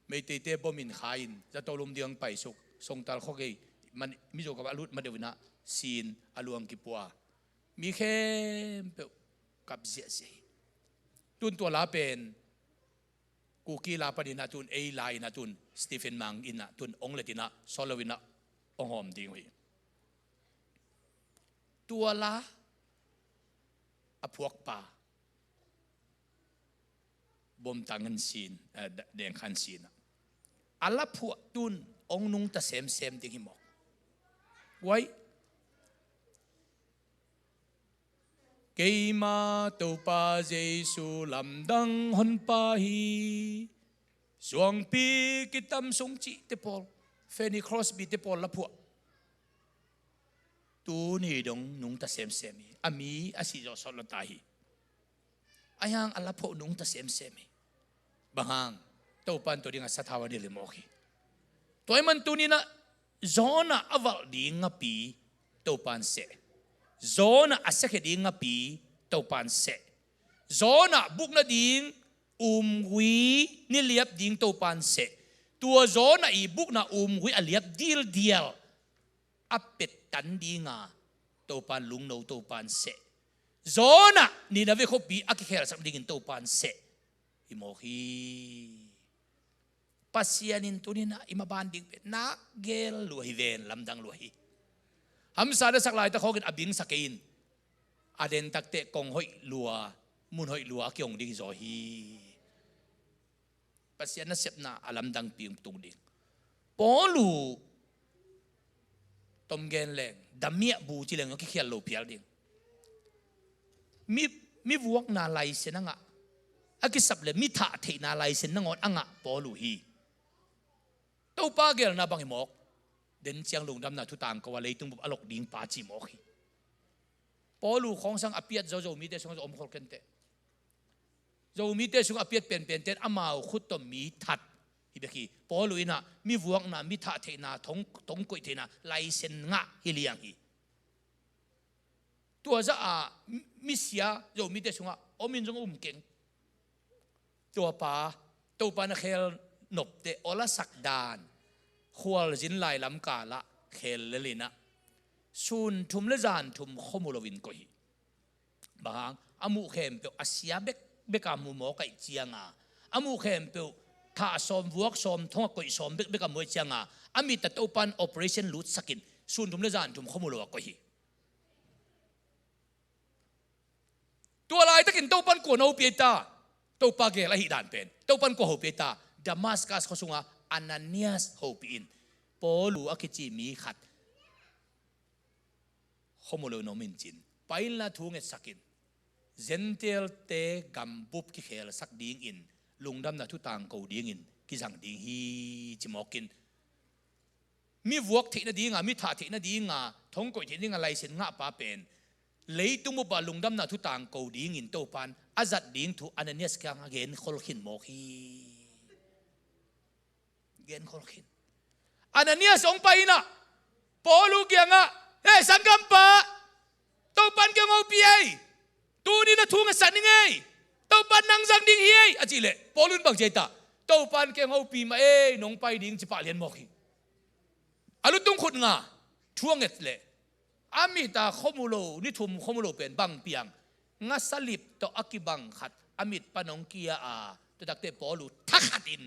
Meiteite bom in khai in, zato lum ding paisuk, Songtal khuagei, man, Mizo gam a lut ma deuh inah sin a luang kipua. Mi khempeuh kap ziahziah hi. Tun tua la pen Kuki la paninah tun, ei la inah tun, Stephen Mang inah tun ong letinah, solo inah ong hawm ding uh hi. Tua la a phuakpa Bawmtang an sin, eh, da-, Dengkhan sinah a la phuah tun ong nungta semsem ding hi mawk. Wai, keima Topa Jesu lamdang honpa hi, suangpi kitam sung cihte pawl, Fanny Crosby te pawl la phuah. Tuni dong nungta semsem hi. A mi a sih zawh sawt lo ta hi. Ahi hang a la phuah nungta semsem hi. Bang hang? Topan tua dingah sathau a nilh hi mawk hi. Tua ahih man tuninah Jonah a valh ding ngapi Topan seh. Jonah a siakhia ding ngapi Topan seh. Jonah bukna ding umgui niliap ding Topan seh. Tua Jonah i bukna umgui a liap dildial a pettan dinga Topan lungno Topan seh. Jonah Nineveh khuapi a kikhelsak dingin Topan seh hi mawk hi. Pasian in tuninah i maban ding pen nak gel lua hi ven, lamdang lua hi. Hamsa na sak laitak khawngin a bingsa kei in, a den takteh kong hoih lua, mun hoih lua a kihong ding hi zaw hi. Pasian nasepna a lamdangpi tung ding. Paulu tom gen leng, damiah bu ci leng a kikhial lo phial ding. Mi, mi vuakna laisen a ngah, a kisap le mi thah theihna laisen nangawn a ngah Paulu hi. Topa gelna bang hi mawk? Den ciang lungdamna thu tangko a leitung bup a lok ding pa ci mawk hi. Paulu khawngsang a piat zo, Zomite sungah zo om khol kenteh. Zomite sungah a piat penpenten amau khut tawh mi that hi bek hi. Paulu inah mi vuakna, mi thah theihna, thong, thong koih theihna laisen ngah hi liang hi. Tua zah a mi, misia Zomite sungah om in zong um keng. Tua pa, Topa na khel nopte, awlasak dan, khualzin lai lamkalah khel lel in ah, sun thum le zan thum khua mu loin koih hi. Bang hang, a muh khempeuh a sia bekbek a mu mawk ahih cianga, a muh khempeuh thah sawm, vuak sawm, thong a koih sawm bekbek a mu ahih cianga, a mit ah Topan operation lutsakin, sun thum le zan thum khua mu lo a koih hi. Tua laitakin Topan kua na hopih ei ta? Topa gel ahih dan pen Topan kua hopih ei ta? Damascus khua sunga Ananias hopih in, Paulu a kici mi khat khua mu lo in om in cin, pai inla thu ngetsakin, Gentile-te gambup kikhelsak dingin, lungdamna thu tangko dingin kizang ding hi, ci mawkin, mi vuak theih nadinga, mi thah theih nadinga, thong koih theih nadinga license ngahpa pen, leitung bup ah lungdamna thu tangko dingin Topan a zat ding thu Ananias kiangah genkhol khin mawk hi. Genkhol khin. Ananias hong pai in ah, Paulu kiangah, "Hei, sanggampa, Topan kei hong hopih ei. Tuni na thu ngetsak ning ei. Topan nang zang ding hi ei," a cih leh, Paulu in bang ci ei ta? "Topan kei hong hopih mah ei, nong pai ding," ci pah lian mawk hi. A lutung khut nga, thu a nget leh, a mit ah khua mu lo, ni thum khua mu lo pen bang piang? Ngasalip tawh a kibang khat a mit pan hong kia a, tua takteh Paulu thakhatin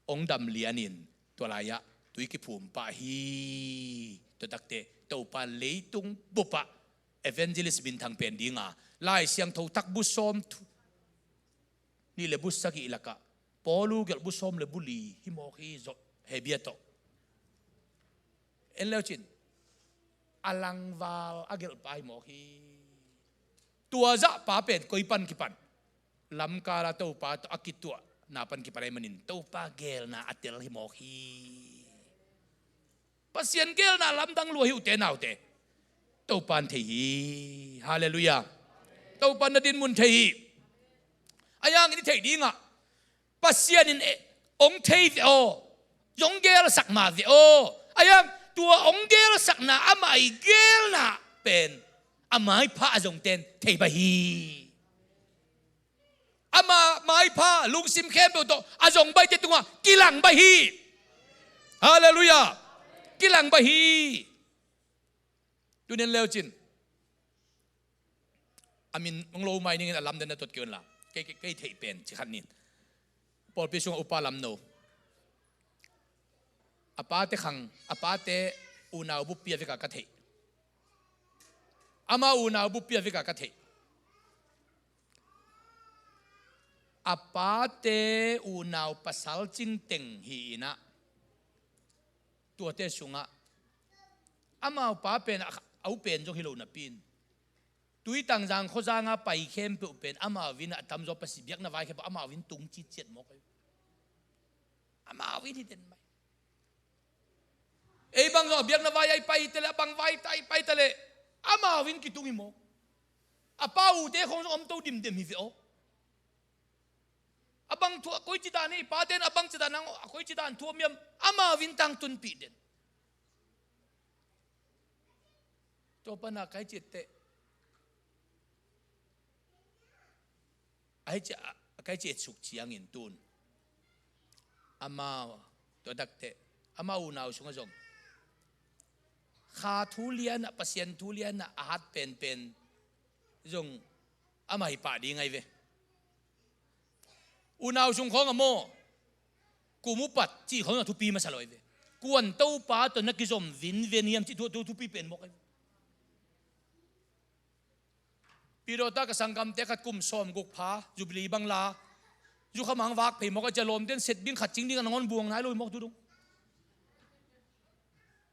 hong dam lianin, tua lai-ah tui kiphum pah hi. Tua takteh Topa leitung bup ah evangelist minthang pen dinga, Lai Siangtho thak bu sawm thu, nih le bu sagih lakah, Paulu gelh bu sawm le bu li hi mawk hi, Hebru tawh. En leu cin, a langval a gelhpa hi mawk hi. Tua zahpa pen koi pan kipan? Lamkala Topa tawh a kituahna pan kipan ahih manin Topa gelna a tel hi mawk hi. Pasian gelna lamdang lua hi, ute naute. Topan thei hi. Halleluiah. Topan na dinmun thei hi. Ahi hangin i theih dingah, Pasian in, eh, hong thei ve aw, hong gelsak ma ve aw. Ahi hang tua hong gelsakna, amah i gelna pen a maipha a zongten thei pah hi. Ama maipha lungsim khempeuh tawh a zong baihte tungah kilang baih hi. Halleluiah. Kilang baih hi. Tuni en leu cin, a min hong lo mai ning in, a lamdang na tot kei un la. Kei, kei, kei theih pen ci khat ni. Pawlpi sungah upa lamno, a pate khang, a pate unau buppi a vekah ka theih. Ama unau buppi a vekah ka theih. A pate unau pasal cingteng hi in ah, tuate sungah amau pa pen a, a u pen zong hi lo napi in, Tuitang Zangkhaw zanga pai khempeuh pen amau in a tamzaw Pasian biakna vai khempeuh amau in tung citciat mawk hi. Amau in hi den mai. Ei bang zong a biakna vai ah i pai ta leh, a bang vai ta i pai ta leh, amau in kitung hi mawk. A pa ute khong zong om to dimdem hi ve aw. A bang thu a koici dan hi, paten a bang ci dan hang, a koici dan thu om hiam, amau in tangtunpih den. Tua pana kai ciat teh, a hi ciah, a kai ciat suk ciangin tun, amau, tua dak teh, amau unau sungah zong kha thu lianah, Pasian thu lianah a hat penpen zong amah hi pah ding ahi ve. Unau sung khawng a maw, kum upat cih khawng a thupi masa lo ahi ve. Kuan Topa tawh na kizom vinven hiam cih thu, thu, thupi pen mawk ahi ve. Pidawta ka sanggamte khat kum sawmguk pha, Jubilee bang la, zukhamang vak phei mawk a, cia lawmten set ding khat cing ding a nangawn buang nai lo hi mawk tu dong.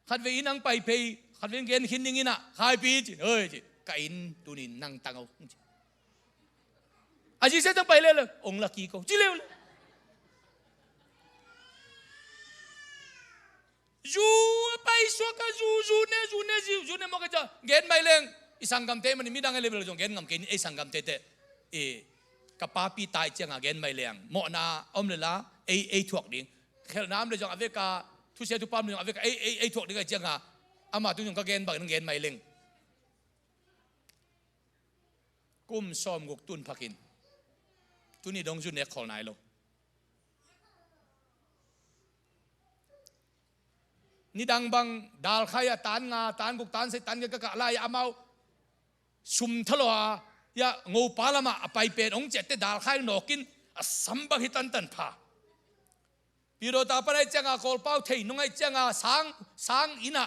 Khatvei inn ang pai phei, khatvei gen khin ding inn ah, khaipi ci, hoi ci, ka inn tunin nang tang o ci. A zise tang pai lele, ong la kiko ci lele. Zu a pai suak a, zu, zu ne, zu ne, zu, zu ne mawk a cia, gen mai leng. I sanggamte mani midang a level zong gen ngam kei ni, ei sanggamte te. I ka papi tai cianga gen mai leng. Mawhna om lela, ei, ei thuak ding. Khelhna om le zong a veka, thusia thupa om le zong a veka, ei, ei, ei thuak ding a cianga. Ama tung zong ka gen bangin gen mai leng. Kum sawmguk tun phakin Tuni dong zu nek khol nai lo. Nidang bang dalkhai a tan nga, tan guk, tan sagih, tan giat ka kah lai-ah amau sum thalua, ya, ngopa lamah a pai pen hong ciahte dalkhai nawkin a sam bang hi tantan pha. Pidawta pan ahi cianga Kawlpau thei nung ahi cianga sang, sang innah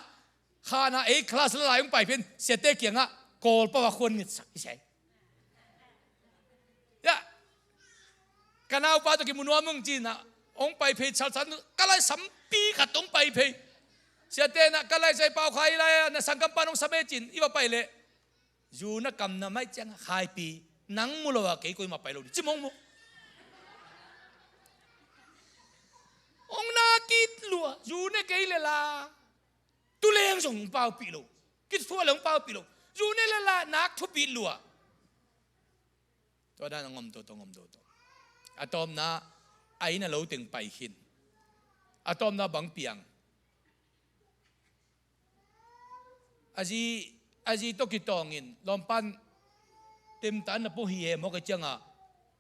khana ei class lalai hong pai pen siate kiangah Kawlpau a khuan ngetsak hi sai. Ya, ka naupa tawh kimu nuam ung cinah hong pai phei chalchal, ka lai sampi khat hong pai phei. Siate nah ka lai sai pau khai lai na sangkam pan hong sam e cin i va pai leh. Zu na kamna mai cianga Khaipi, nang mu lo a kei koimah pai lo ding ci mawngmawng. Hong na kit lua, zu ne kei le la. Tuleng zong hong paupih lo. Kithuah le hong paupih lo. Zu ne le la, nak thupit lua. Tua dan a ngom toto, ngom toto. A tawpna, a inn a lo teng pai khin. A tawpna bang piang. A zi, a zi tawh kitawngin, lawmpan temta na pua hi he mawk a cianga,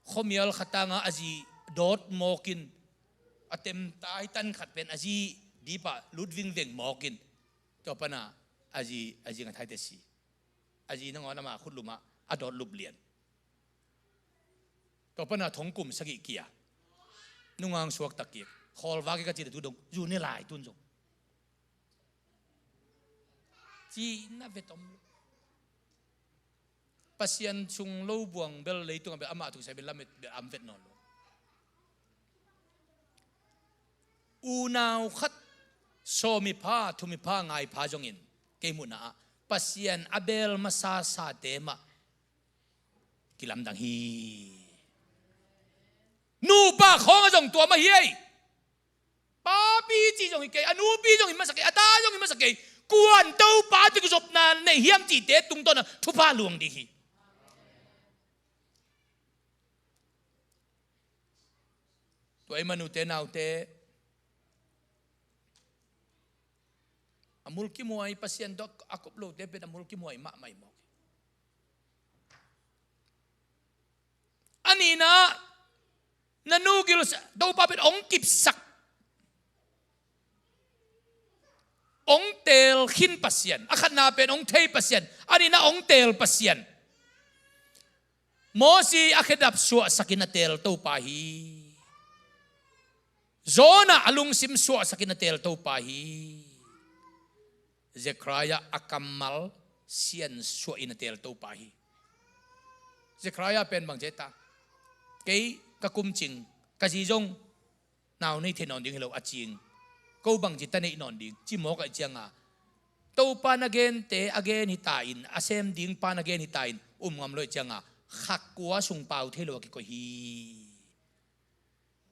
khuamial khatanga a zi dawt mawkin, a temta hi tan khat pen a zi dipah lut vingveng mawkin, tua pana a zi, a zi ngat haite si. A zi nangawn ama khutlumah a dawt lup lian. Tua pana thongkum sagih kia. Nungang suaktak kik. Khawlvak kik a cite tu dong. Zu ne lai tun zong. Cihna ve tom lo. Pasian sung lo buang bel leitungah bel amah thusai bel lamet bel am vet nawn lo. Unau khat sawmipha, thumipha, ngaipha zongin kei muhna ah Pasian a bel masa sate mah kilamdang hi. Nupa khawng a zong tua mah hi ei. Papi cih zong hi kei, a nupi zong hi masa kei, a ta zong hi masa kei. Kuan Topa tawh kizopna nei hiam cihte tungtawna thupha luang ding hi. Tua i manute naute a mulkimhuai, Pasian tawh a kop lote pen a mulkimhuai mahmah hi mawk hi. A nihna, na nu gil Topa pen hong kipsak, hong teel khin Pasian. A khatna pen hong thei Pasian, a nihna hong teel Pasian. Mosi a khedap suahsakin a teel Topa hi. Jonah a lungsim suahsakin a teel Topa hi. Zekhariah a kammal siansuahin a teel Topa hi. Zekhariah pen bang ci ta? Kei ka kum cing, ka zi zong nau nei thei nawn ding hi lo a cing. Ko bangci ta neih nawn ding ci mawk ahih cianga, Topa na gente a gen hi ta in, a sem ding pa na gen hi ta in, um ngam lo ahih cianga, kha kua sung pau thei lo a kikoih hi.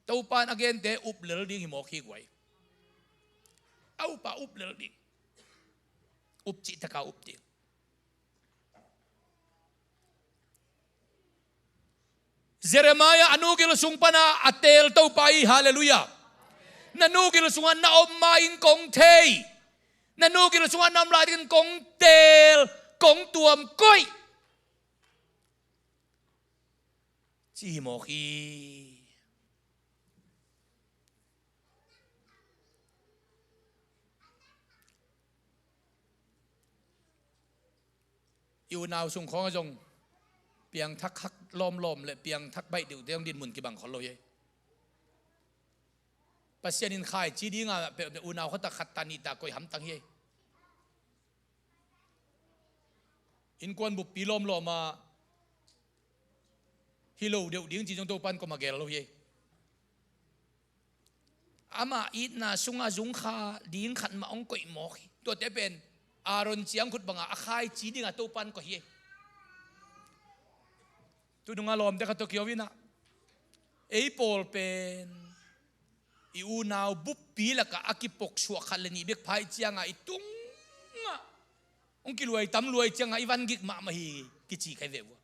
Topa na gente up lel ding hi mawk hi guai. A upa up lel ding. Up cih taka up ding. Jeremiah a nu gil sung pana a teel Topa hi, halleluiah. Na nu gil sungah na om ma-in kong thei. Na nu gil sungah na om lai dingin kong teel, kong tuam koih. Ci hi mawk hi. I unau sung khawng a zong piangthak hak lawmlawm le piangthak baih deuhte hong din mun kibang khol lo hi. Pasian in khaici dinga peuhmah unau khat ah khat ta nih ta koih hamtang hi. Innkuan buppi lawmlawma hi lo deuh ding ci zong Topan koma gel lo hi. Amah itna sunga zungkha ding khat mah hong koih mawk hi. Tuate pen Aaron ciangkhut banga a khaici dinga Topan koih hi. Tununga lawmte khat tawh kiho inah, ei pawl pen i unau buppi lakah a kipoksuah khat le nih bek pha i cianga i tungah hong kiluai tam luai cianga i van gik mahmah hi kici khai ve uh a.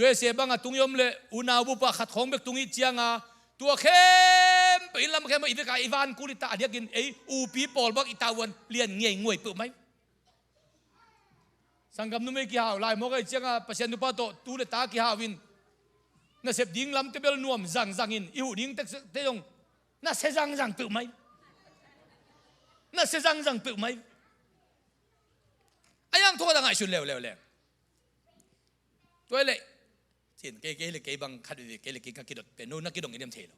U S A banga tung i om le unau bupa khat khawng bek tung i cianga tua khempeuh inn lam khempeuh i veka i van kul i ta a diakin ei upi pawl bang i tavuan lian ngiai nguai peuh mai. Sanggam numei kihau lai mawk ahih cianga Pasian nupa tawh tu le ta kihau in Nasep ding lamte bel nuam zangzang in, i huh ding tekte zong nasia zangzang peuhmah hi. Nasia zangzang peuhmah hi. A yang thu khat a ngaihsun leuleu leng. Tua hi leh, cin, kei, kei le kei bang khat veve, kei le kei ka kidot pen, no na kidong in hiam thei lo.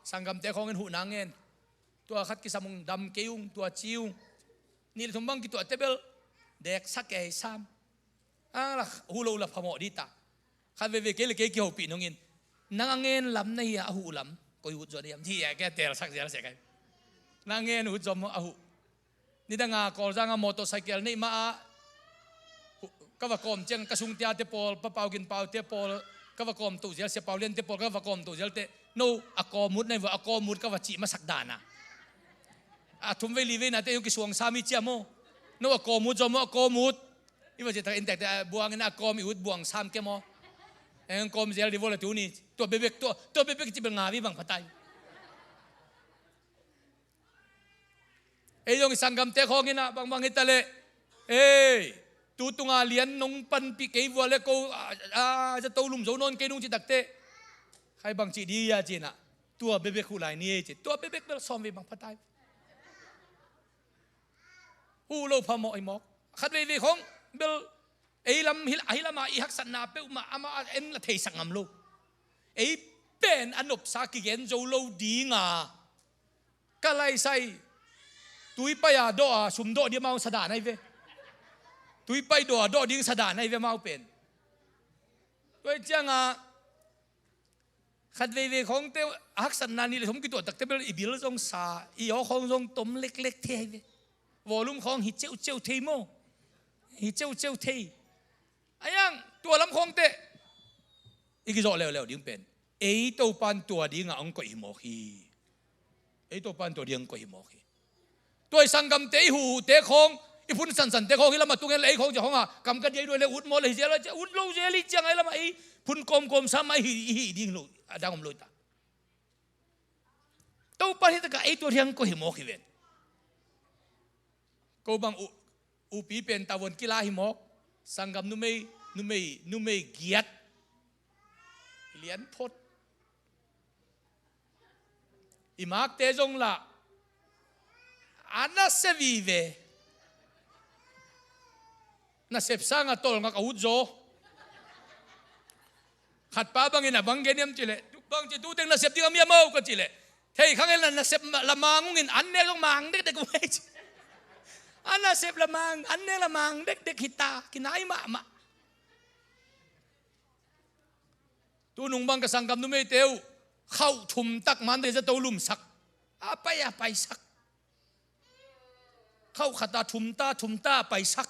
Sanggamte khawng in huhna ngen. Tua khat kisam ung, dam kei ung, tua ci ung. Nih le thum bang kituahte bel deksak kei sam. A la huh lo la phamawh dih ta. Khat veve kei le kei kihopih nungin, nang a ngen lam na hi a, a huh lam koi ut zaw na hiam, ci a kei a telsak zial sia kai. Na ngen ut zaw maw, a huh. Nidanga Kawlzanga motorcycle neih mah ah, ka va kawm ciang ka sungte a te pawl, Pa Pau Gin Pau te pawl, ka va kawm toh zial, Sia Pau Lian te pawl ka va kawm toh zial teh, no a kawm ut na hi vua, a kawm ut ka va cih masak dan a. A thum vei li vei nate hong kisuang sam hi cia maw. No a kawm ut zaw maw, a kawm ut. I va cih tak in tektek a buang in a kawm i ut buang sam ke maw. Eng kawm zial di vua la tu ni. Tua bebek, tua, tua bebek ci bel nga vei bang phatai. Ei zong i sanggamte khawng in ah bangbang hi ta leh, ei, tu tunga lian nong panpih kei vua le ko, a, a, zato lum zo nawn kei nung ci takteh, khai bang cih di a ci in ah, tua bebek huh lai ni ei ci. Tua bebek bel sawm vei bang phatai. Huh lo phamawh hi mawk. Khat veivei khawng bel ei lam hi, ahi lamah i haksatna peuhmah amah a en la theisak ngam lo. Ei pen a nopsa kigen zo lo dinga ka laisai, tuipai a dawh a sum dawh ding amau sadan ahi ve. Tuipai dawh a dawh ding sadan ahi ve amau pen. Tua hi cianga khat veivei khawngte a haksatna nih le thum kituah takte bel i bil zong sa, i aw khawng zong tom leklek thei ahi ve. Volume khawng hi ceuceu thei maw. Hi ceuceu thei. A yang tua lam khawngte i kizawh leuleu ding pen, ei Topan tua dinga hong koih hi mawk hi. Ei Topan tua dinga hong koih hi mawk hi. Tua i sanggamte i huhte khawng, i phun sansante khawng hi lamah tung en le ei khawng cia khawng a kam ka diai duai le ut maw le hi zel a cia ut lo zel hi ciang ahi lamah ei phun kawmkawm sa mah i hi, i hi ding lo a dang om lo ta. Topan hi takah ei tua dinga hong koih hi mawk hi ven. Ko bang u, upi pen tavuan kila hi mawk. Sanggam numei, numei, numei giat. Lian phot. I makte zong lah a nasia vive. Nasep sanga tolngak a ut zaw. Khatpa bangin a bang gen hiam cihleh, bangci tu teng nasep ding a mi a mau ka cihleh, thei kha ngel na nasep lamang ungin an nek zong mang dekdek uh ei ci. A nasep lamang, an nek lamang dekdek hita, kinai mahmah. Tunung bang ka sanggam numeite uh khauh thumtak Mandalay zato lumsak. A pai a paisak. Khauh khata thumta thumta a paisak.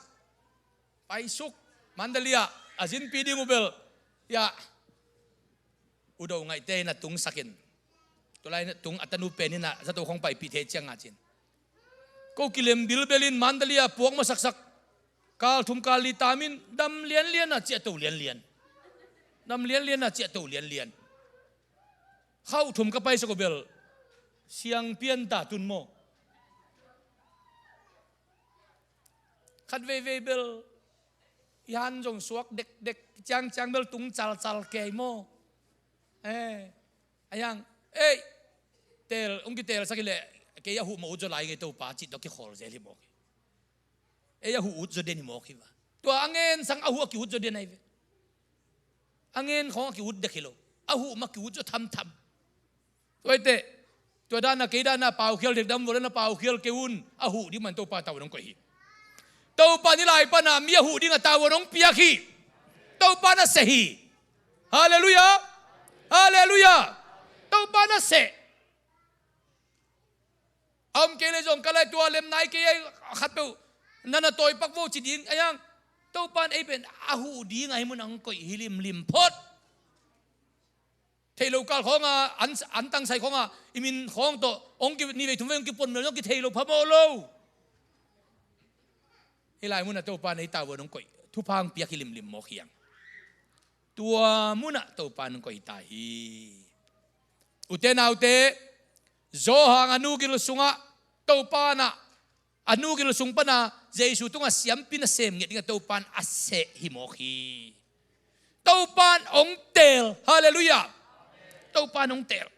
Paisuk. Mandalay ah a zinpi ding uh bel, ya, udo ngaihte in a tungsakin, tulai tung a tanu pen in a zato khong paipih thei cianga cin. Ko kilem bilbelin Mandalay a puak masaksak. Kal thum kal li tamin dam lianlian a ciahto lianlian. Dam lianlian a ciahto lianlian. Khauh thum ka paisak uh bel siang pianta tun maw. Khat veivei bel i han zong suak dekdek, ciangciang bel tung calcal kei maw. Eh, a yang, ei, tel, ong kitelsak hileh kei a huh mawh ut zaw lai ngei Topa cih tawh kikhol zel hi mawk hi. Ei a huh ut zaw den hi mawk hi va. Tua a ngen sang a huh a ki ut zaw den ahi ve. A ngen khawng a ki ut dek hi lo. A huh mah ki ut zaw thamtham. Tua hi teh, tua dana kei dana paukhial dek dam vua dana paukhial kei un, a huh ding man Topa tavuan hong koih hi. Topa ni lai pana mi a huh ding a tavuan hong piak hi. Topa na seh hi. Halleluiah. Halleluiah. Topa na seh. A om kei le zong ka lai tua lem nai kei ai khatpeuh nana tawipak vo ci ding a yang. Topan ei pen a huh ding a hi mun a hong koih hi limlim phot. Thei lo kal khawnga an, an tangsai khawnga i min khawng tawh hong ki, ni vei thum vei hong kipuan mel zong kithei lo phamawh lo. Hih lai munah Topa nei tavuan hong koih thupha hong piak hi limlim mawk hiang. Tua munah Topa hong koih ta hi. Ute naute, Johan a nu gil sungah Topa nah a nu gil sung pana Jesu tungah siampi nasem ngiat dingah Topan a seh hi mawk hi. Topan hong teel. Halleluiah. Topan hong teel.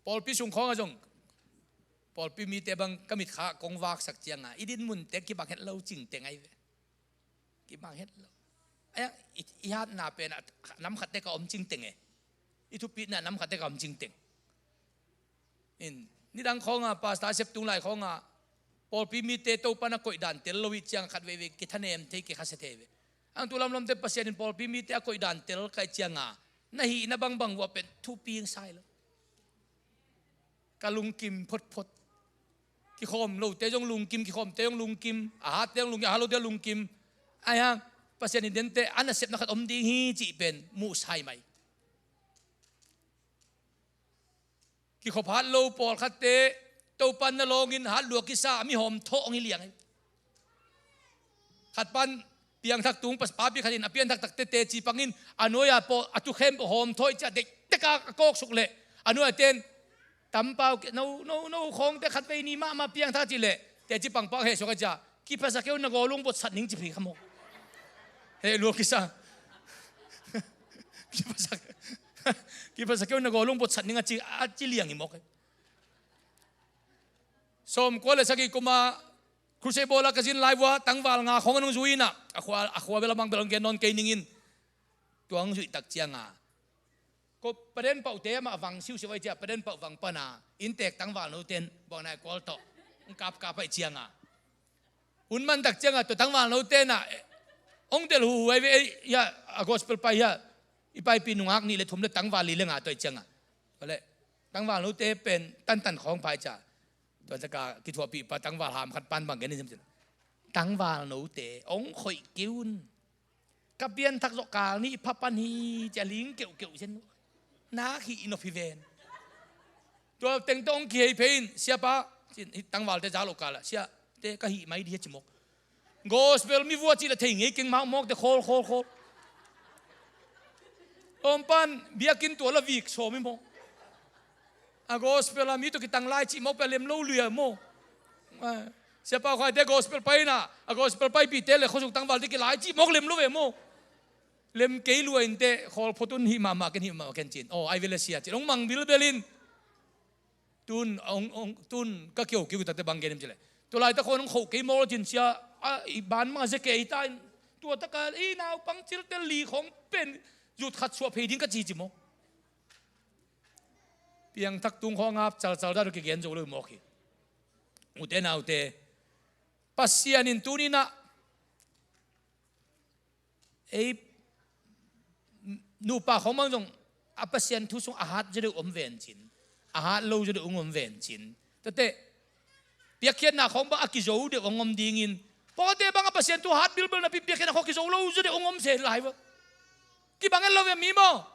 Pawlpi sung khawngah zong, pawlpi mite bang ka mitkha kong vaksak ciangah i dinmunte kibang het lo cingteng ahi ve. Kibang het lo. Ahi hang i, i hatna penah nam khatte ka om cingteng e. I thupitna nam khatte ka om cingteng. In, nidang khawngah pastor a sep tung lai khawngah pawlpi mite Topan a koihdan tel lo ih ciang khat veivei kithanem thei, kikhasia thei ve. Ang tu lamlamte Pasian in pawlpi mite a koihdan tel ka ih ciangah na hihna bangbang uh a pen thupi hong sai lo. Ka lungkim photphot. Kikhawm lote zong lungkim, kikhawmte zong lungkim, a hatte zong lungkim, a hat lote zong lungkim. Ahi hang Pasian in dente a nasepna khat om ding hi cih pen muhsai mai. Kikhop hat lo pawlkhatte Topan na lawngin hat lua kisa a mihawm thawh hong hi liang hi. Khat pan piangthak tung pas papi khat in a piangthak takte teci pangin a nuai-a pawl a tu khempeuh hawm thawh ih ciah deihteka a kawksuk leh a nuai-a ten tampau ke, no, no, no khawngte khat vei ni mahmah piangthak cih leh teci pangpang hehsuak a ciah kiphasak kei un, na gawlung botsat ning ci phi kha maw. Heh lua kisa. Kiphasak, kiphasak kei un, na gawlung botsat ning a ci, a ci liang hi mawk hi. Sawmkua le sagih kuma crusade bawla ka zin lai vua tangval nga khawng an hong zui inah a khua, a khua bel a mang bel hong gen nawn kei ningin. Tua hong zuih tak cianga ko paden pauhte amah vang siusiu ahi cia, paden pauh vang pana inntek tangval noten buaknai kual tawh hong kapkap ahi cianga hun man tak cianga tua tangval note nah hong delh huhuai ve. Hia a gospel pai hia i paipi nungak nih le thum le tangval li le nga tua ahi cianga tua le tangval note pen tantan khawng pha ahi cia. Tua taka kithuahpih pa tangval ham khat pan bang gen in sim cin. Tangval note hong khoih kei un. Ka pianthak zawh kal nih pha pan hi cia ling keuhkeuh zen. Nak hih i nop hi ven. Tua teng tawh hong kihei phei in siapa cin hih tangvalte za loh kal ah siate ka hih mai dih a ci mawk. Gospel mi vua cih le thei ngei keng mawkmawkte khawl khawl khawl. Tawm pan biakinn tua la vik sawm hi maw. A gospel a mi tawh kitang lai cih mawk pia lem lo lui a maw. Siapa khuaite gospel paina a gospel paipihte le khuasuk tangvalte kilai cih mawk lem lo ve maw. Lem kei lua inteh khawl phot un hih mahmah ken hih mahmah ken cin aw ai vele sia cin hong mang bilbel in. Tun hong, hong, tun ka kiokio takte bang genim cileh tua laita khawn hong khoh kei mawl cin sia. A i ban mah a zia kei ta in tua taka i naupang ciltel li khawng pen zut khat suah phei ding ka ci ci maw. Piangthak tung khawng ap calcal dah kigen zo lo mawk hi. Ute naute Pasian in tuninah ei nupa khawng bang zong a Pasian thu sung a hat zaw deuh om vencin, a hat lo zaw deuh hong om vencin. Tate piakkhiatna khawng bang a kizo deuh hong om dingin pawte bang a Pasian thu a hat bilbel napi piakkhiatna khawng kizo lo zaw deuh hong om se lai va. Kibang en lo ve mi maw.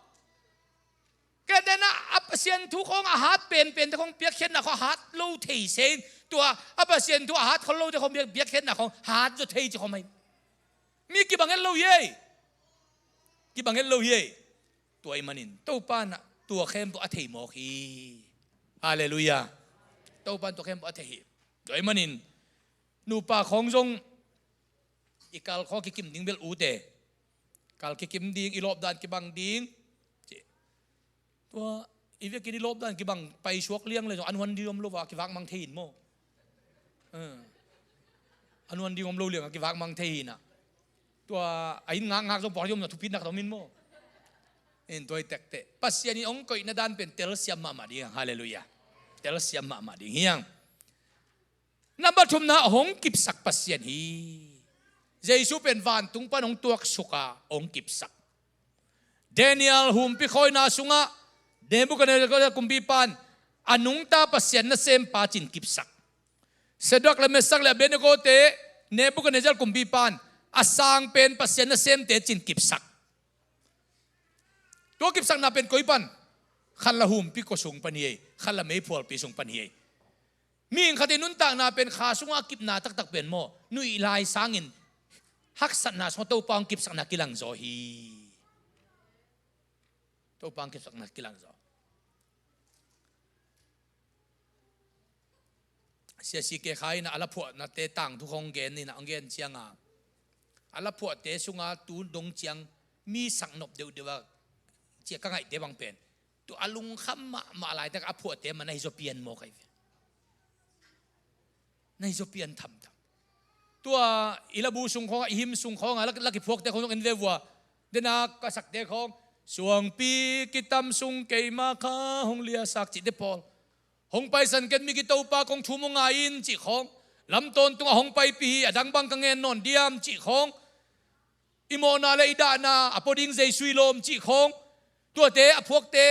Kei tenah a Pasian thu khawng a hat penpente khawng piakkhiatna khawng a hat lo thei se in tua a Pasian thu a hat khol lote khawng piakkhiatna khawng hat zaw thei ci khawng mai. Mi kibang et lo hi ei. Kibang et lo hi ei. Tua ih manin Topa nah tua khempeuh a thei mawk hi. Halleluiah. Topa in tua khempeuh a thei hi. Tua ih manin nupa khawng zong i kal khawng kikim ding bel ute. Kal kikim ding, i lawpdan kibang ding. Tua i vekin i lawpdan kibang paisuak liang le zong an huan ding om lo va kivak mang thei in maw. An huan ding om lo liang a kivak mang thei hinah. Tua a inn ngakngak zong pawlai om na thupitnak tom in maw. In tua i tekte Pasian in hong koihna dan pen telsiam mahmah ding hiang. Halleluiah. Telsiam mahmah ding hiang. Nambat thumna hong kipsak Pasian hi. Jesu pen vantung pan hong tuaksuk a hong kipsak. Daniel humpi khawina sungah Nebuchadnezzar kumpipan a nungta Pasian nasempa cin kipsak. Shadrach le Meshach le Abednego te Nebuchadnezzar kumpipan a sang pen Pasian nasemte cin kipsak. Tua kipsakna pen koi pan khat la humpi kua sung pan hi ei, khat la meiphualpi sung pan hi ei. Mihing khat i nuntakna pen kha sungah a kipna taktak pen maw nuih lai sangin haksatna sungah Topa hong kipsakna kilangzaw hi. Topa hong kipsakna kilangzaw. Sia C K Khai in a laphuahnate tangthu khawng gen in a hong gen cianga, a laphuahte sunga tu dong ciang mi saknop deuhdeuh a, ci-a ka ngaihte bang pen, tu a lungkham mahmah laitak a phuahte mah na hi zaw pian mawk ahi ve. Na hi zaw pian thamtham. Tua i labu sung khawngah, i hymn sung khawngah la, la kiphuakte khawng zong en ve vua. Dena ka sakte khawng, suangpi kitam sung keima kha hong liasak cihte pawl, hong paisan ken mi kitopa kong thum hong ngai in cih khawng, lam tawntungah hong paipi hi, a dang bang ka ngen nawn diam cih khawng, i mawhna le i dahna a pua ding Jesu i lawm cih khawng, tuate a phuakte,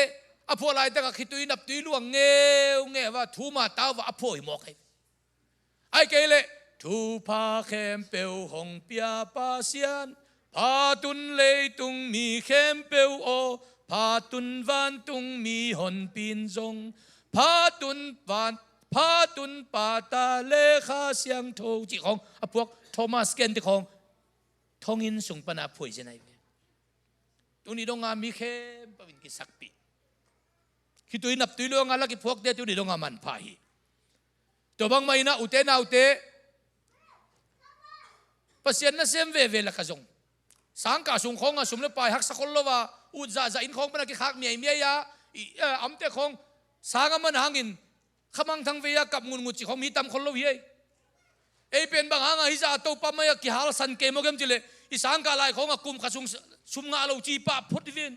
a phuah laitakah khitui naptui luang ngeungeu a, thuma tauva a phuah hi mawk ahi. Ahih kei leh thupha khempeuh hong pia Pasian, phatun leitung mi khempeuh aw, phatun vantung mi honpin zong, phatun van, phatun Pa, Ta le Kha Siangtho cih khawng a phuak Thomas Kente khawng thonginn sung pana a phuai zen ahi ve. Tuni donga mi khempeuh in kisakpih, khitui naptui luanga la kiphuakte tuni donga manpha hi. Tua bangmah inah ute naute, Pasian nasem veve laka zong, sangkah sung khawnga sum le pai haksa khol lo a, ut zahzah inn khawng pana kikhak miaimiai a, i, eh, amte khawng sang a man hangin khamangthang vei a kap ngutngut cih khawng mi tam khol lo hi ei. Ei pen bang hanga hizah a Topa mai-ah kihalsan kei maw gem cileh, i sangkah lai khawnga kum khat sung sum ngah lo ci pah phot hi ven.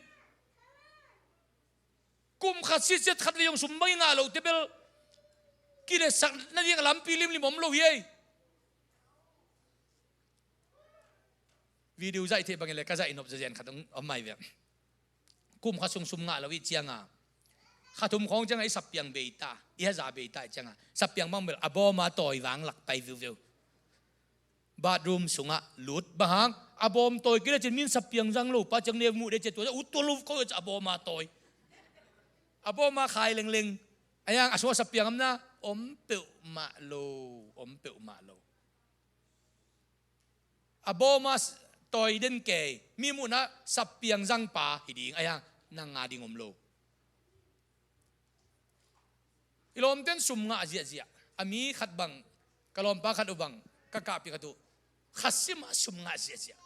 Kum khat sitset khat vei hong sum mai ngah lote bel kiletsak nading a lampi limlim om lo hi ei. Video zaih theih bangin le ka zaih nop zazen khat om mai ve. Kum khat sung sum ngah lo ih cianga, kha thum khawng cianga i sappiang beita, i haza beita ih cianga, sappiang bang bel a bawma tawi vang lak pai viuveu. Bathroom sungah lut bang hang, a bawm tawi kei le cin min sappiang zang lo pa ciang ne muh de cia tua ut tua lo ko a bawma tawi. A bawma khai lengleng. A yang a sungah sappiang amna om peuhmah lo, om peuhmah lo. A bawma tawi den kei, mi muhna sappiang zangpa hi ding, a yang nang nga ding om lo. I lawmten sum ngah ziahziah. A mi khat bang, ka lawmpa khat uh bang ka kahpih khat uh, khasimah sum ngah ziahziah.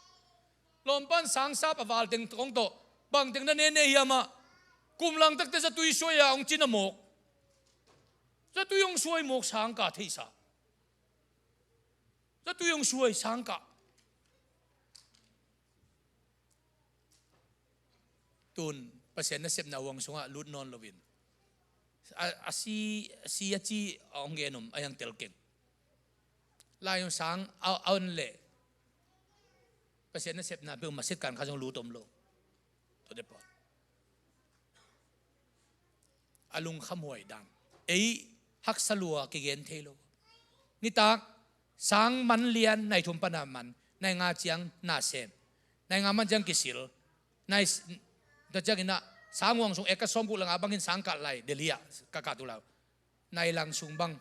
Lawmpan sangsap a valteng kong tawh, bangteng na nene hiamah, kum langtakte zatui suai a hong cina mawk. Zatui hong suai mawk sangkah theihsa. Zatui hong suai sangkah. Tun Pasian nasepna huang sungah lut nawn loin a, a si, a si a ci a hong gen om a hiang tel keng. Lai hong sang a, a on leh Pasian nasepna peuh maset kan kha zong lut om lo. Tuate pawl a lungkhamhuai dang. Ei haksa lua kigen thei lo. Nitak sang man lian, nai thum pana man, nai nga ciang na sem, nai nga man ciang kisil, nai s-, tua ciang inah sang huang sung eka sawm guk le nga bangin sang kah lai Delhi ah ka kah tu lau. Nai lang sung bang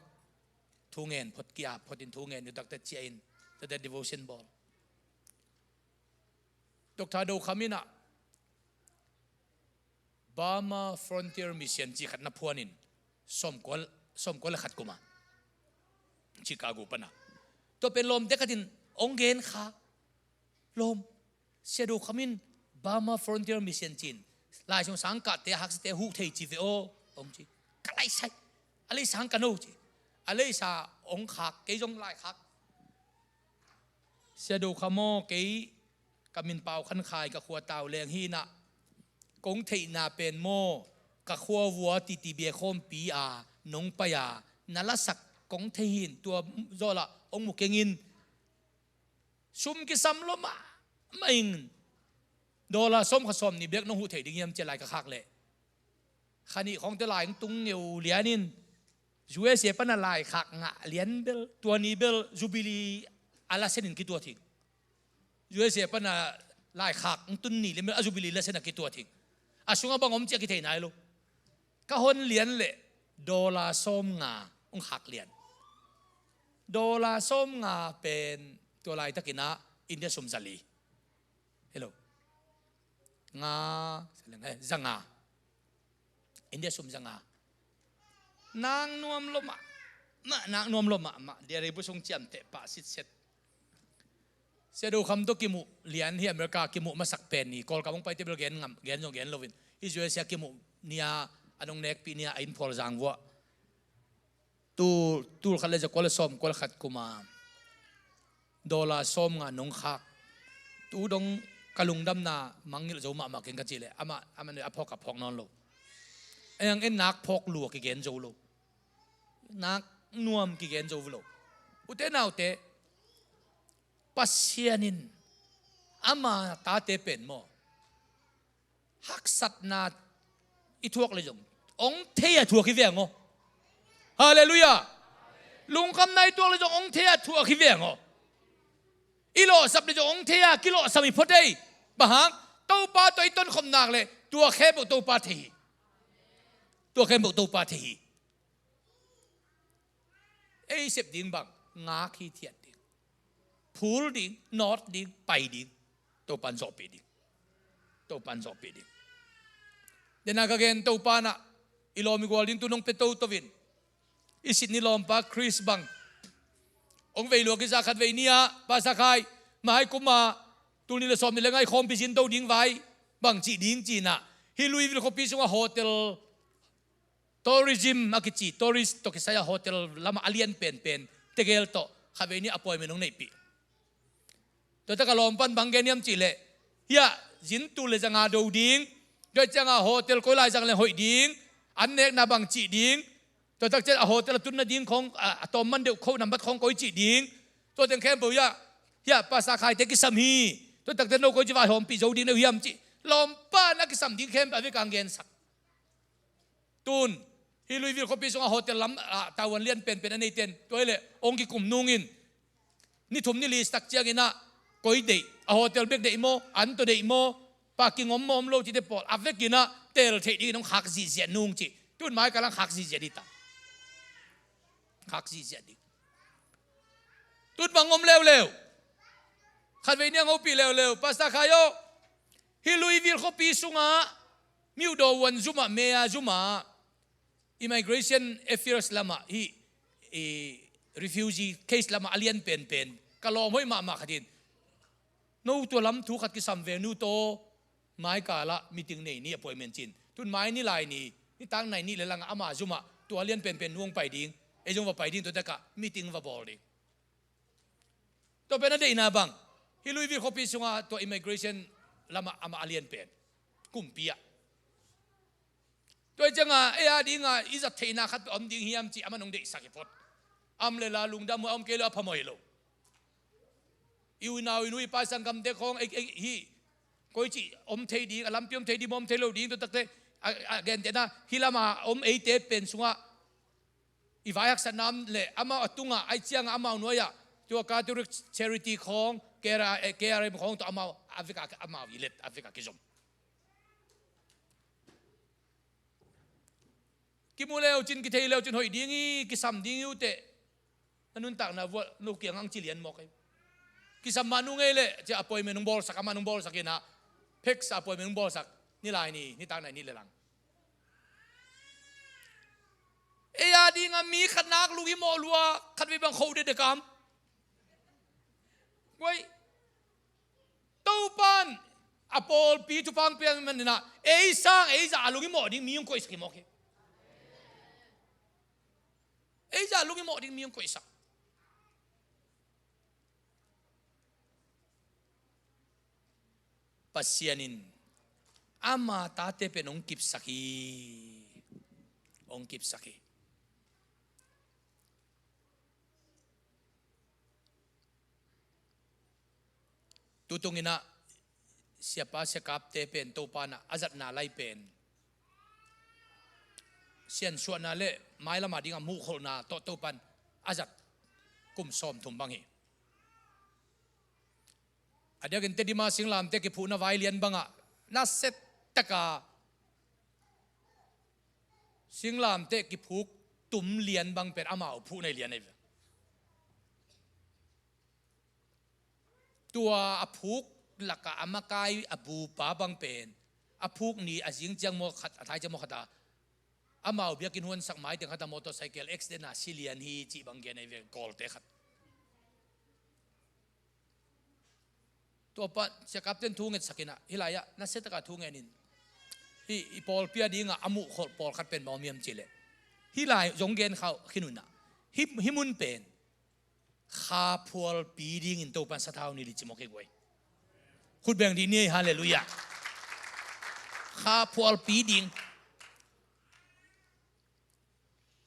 thu ngen phot kia, phot in thu ngen, nitakte ciah in, tuate devotion bawl. Doctor Do Kham inah Burma Frontier Mission ci khat na phuanin, sawmkua, sawmkua le khat kuma Chicago pana. Tua pen lawmte khatin hong gen kha. Lawm, Sia Do Kham in Burma Frontier Mission cin, lai sung sangkahte haksate huh thei ci ve aw, hong ci. Ka laisai. A leisang ka no ci. A leisa hong khak, kei zong lai khak. Sia Do Kham aw, kei ka min Pau Khan Khai, ka khua Tau Leng hi inah, kong theihna pen maw, ka khua vua titi bia khawmpi a nong pai a, na lasak kong thei hi in, tua zawlah hong mu keng in. Sum kisam lua mahmah in, dollar sawm khat sawm nih bek nong huh thei ding hiam cia lai ka khak leh. Kha nih khawngte lai hong tung ngeu lianin, U S A pana laikhak ngah lian bel, tua ni bel Jubilee a lasenin kituat hing. U S A pana laikhak hong tun ni lian bel a Jubilee lasen a kituat hing. A sungah bang om cih a kithei nai lo. Ka hon lian leh dollar sawm nga hong khak lian. Dollar sawm nga pen tua laitakinah India sum za li. Hello. Nga, za nga. India sum za nga. Nang nuam lo mah. mah nak nuam lo mahmah, diari bu sung ciamteh pah sitset. Sia Do Kham tawh kimuh lian hi, America kimuh masak pen ni, Kawlkam hong paite bel gen ngam, gen zong gen loin. Hi, U S A kimuh ni-a, a nong nekpih ni-a, a inn phual zang vuah. Tul, tul khat le za kua le sawm kua le khat kuma dollar sawmnga nong khak. Tu dong ka lungdamna mangngilh zo mahmah keng ka cih leh, amah, amah a phawk a phawk nawn lo. Eng en nak phawk lua kigen zo lo. Nak nuam kigen zo lo. Ute naute, Pasian in ama tate pen maw, haksatna i thuak le zong hong thei a thuak hi veng aw. Halleluiah. Lungkhamna i thuak le zong hong thei a thuak hi veng aw. I lawhsap le zong hong thei a kilawhsam hi phot ei. Bang hang? Topa tawh i tonkhop nak le tua khempeuh Topa thei hi. Tua khempeuh Topa thei hi. Ei sep ding bang, ngak hithiat ding, phul ding, nawt ding, pai ding. Topan zawhpih ding. Topan zawhpih ding. Dena ka gen Topan ah i lawm i gual ding tu nong pia toto in. I Sydney lawmpa Chris bang, hong vei lua kisa khat vei ni-ah, Pastor Khai, mahai kum ah tul nih le sawm nih le nga i khawmpi zin to ding vai bang cih ding ci-in ah, hih Louisville khuapi sungah hotel, tourism a kici, tourist tawh kisai a hotel lamah a lian penpen tegel tawh khat vei ni-ah appointment hong neihpih. Tua tak a lawm pan bang gen hiam cih leh, hiah zin tul le za nga do ding, tua ciangah hotel koi lai zang leng hoih ding, an nekna bang cih ding, tua tak ciang a hotel a tunna ding khawng, a, a tawm man deuh khoh nambat khawng koi cih ding, tua teng khempeuh hiah, hiah Pastor Khaite kisam hi. Tua tak ciang no koi ci vai hawmpih zo ding deuh hiam cih, lawm pan a kisam ding khempeuh a vekpi-in gensak. Tun, hih Louisville khuapi sungah hotel lam, ah, tower lian penpen a neite in, tua hi leh hong kikum nungin, ni thum ni li tak ciangin ah, koi deih, a hotel bek deih maw, an tawh deih maw, parking om maw om lo cihte pawl a vekin ah teel theih dingin hong khak zihziah nung ci. Tun mai kal ah khak zihziah ding ta. Khak zihziah ding. Tun bang om leuleu. Khat vei ni-a hong hopih leuleu. Pastor Khai aw, hih Louisville khuapi sungah, Myodaw Won zum ah, Mayor zum ah, Immigration Affairs lamah, hih, i, refugee case lamah a lian penpen ka lawm hoih mahmah khat in, no tua lam thu khat kisam ve nu taw, mai kal ah meeting nei ni, appointment ci-in. Tun mai ni lai ni, nitak nai nih le lang ah ama zum ah tua lian penpen nu hong pai ding, ei zong va pai ding, tua tak ah meeting va bawl ding. Tua pen a deihna bang, hih Louisville khuapi sungah tua immigration lamah amah a lian pen, kumpi ah. Tua hi ciangah ei a dingah i zat theihna khat om ding hiam cih amah hong deihsak hi phot. Om le la lungdam uh a, om kei le a phamawh hi lo. I unau i nu i pa i sanggamte khawng, ei, ei, hih koi cih om thei ding, a lampi om thei ding maw, om thei lo ding, tua takte, a, a gentehna, hih lamah om eite pen sungah i vai haksatna om leh amau a tungah, ahih ciangah amau nuai-ah tua Catholic Charity khawng, K R I, eh, K R M khawng tawh amau a vekpi-in amau i let a vekpi-in kizom. Kimu leu cin, kithei leu cin hoih ding hi, kisam ding hi uh teh. Na nuntakna vuah no kiangah hong ci lian mawk hi. Kisam mah nung ei leh, ciah appointment hong bawlsak, amah hong bawlsak in ah, fax ah appointment hong bawlsak, ni lai ni, nitak nai nih le lang. Ei a dingah mi khat nak lunghimawh lua, khat vei bang khoh dede kam. Guai, Topan a pawlpi thupha hong pia manin ah, ei sang ei zah a lunghimawh ding mi hong koihsak hi mawk hi. Ei zah a lunghimawh ding mi hong koihsak. Pasian in ama tate pen hong kipsak hi. Hong kipsak hi. Tutung in ah siapa siakapte pen Topan ah a zatna lai pen, siansuahna le mailam a ding a muhkholhna tawh Topan a zat kum sawmthum bang hi. A diakin Tedim a singlamteh kiphuhna vai lian bangah, nasia taka singlamteh kiphuk tum lian bang pen amau phuhna lian ahi ve. Tua a phuk lakah a makai a bupa bang pen, a phuk ni a zing ciang maw khat, a thai ciang maw khat a, Amau biakinn huansak mai teng khat a motorcycle accident a si lian hi cih bang gen ahi ve, Kawlte khat. Tua pa Sia Kapten thu ngetsak in ah, hih lai-ah nasia taka thu ngen in. Hih i pawlpi a dingah a muhkholh pawlkhat pen bang om hiam cih leh, hih lai zong gen kha khin un ah, hih, hih mun pen kha phualpi dingin Topan sathau ni li ci mawk hi guai. Khut beng dih ni ei, halleluiah. Kha phualpi ding.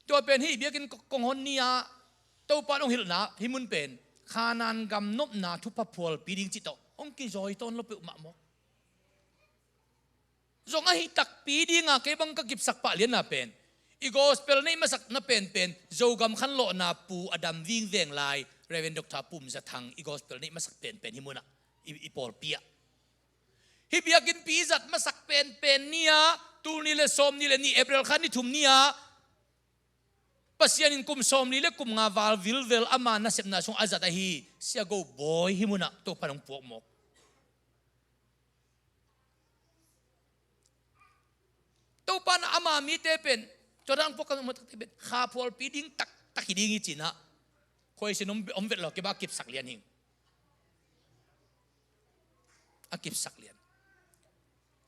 Tua pen hih biakinn kong hon ni-ah Topan hong hilhna hih mun pen Kanaan gam nopna thupha phualpi ding cih tawh hong kizawi tawn lo peuhmah mawk. Zong ahi takpi dinga kei bang ka kipsak pah lianna pen, i gospel neih masakna penpen Zogam khanlawhna pu a dam vingveng lai Reverend Doctor Pum Za Thang i gospel neih masak penpen hih munah, i, i pawlpi ah. Hih biakinnpi i zat masak penpen ni-ah, tul nih le sawm nih le nih April kha ni thum ni-ah, Pasian in kum sawmli le kum nga val vilvel ama nasepna sungah a zat ahi Sia Go Bawi hih munah Topan hong puak mawk. Topan ama mite pen, tua dan puak ka mawk takte pen kha phualpi ding taktak hi ding hi ci-in ah, khuaisin om, om vet lo, kei bang a kipsak lian hing. A kipsak lian.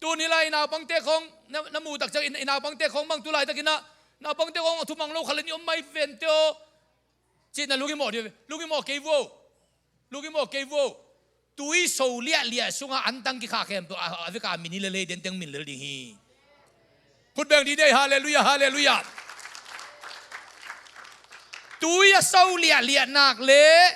Tuni lai i naupangte khawng na, na muh tak ciang, i, i naupangte khawng bang tu laitakin ah, naupangte khawng a thumang lo khat le nih om mai vente aw. Cih na lunghimawh dih, lunghimawh kei vuau. Lunghimawh kei vuau. Tui so liahliah sungah antang kikhah khempeuh a, a vekah a min hi lel hi, denteng min lel ding hi. Khut beng dih ni ei, halleluiah, halleluiah. Tui a so liahliah nak leh,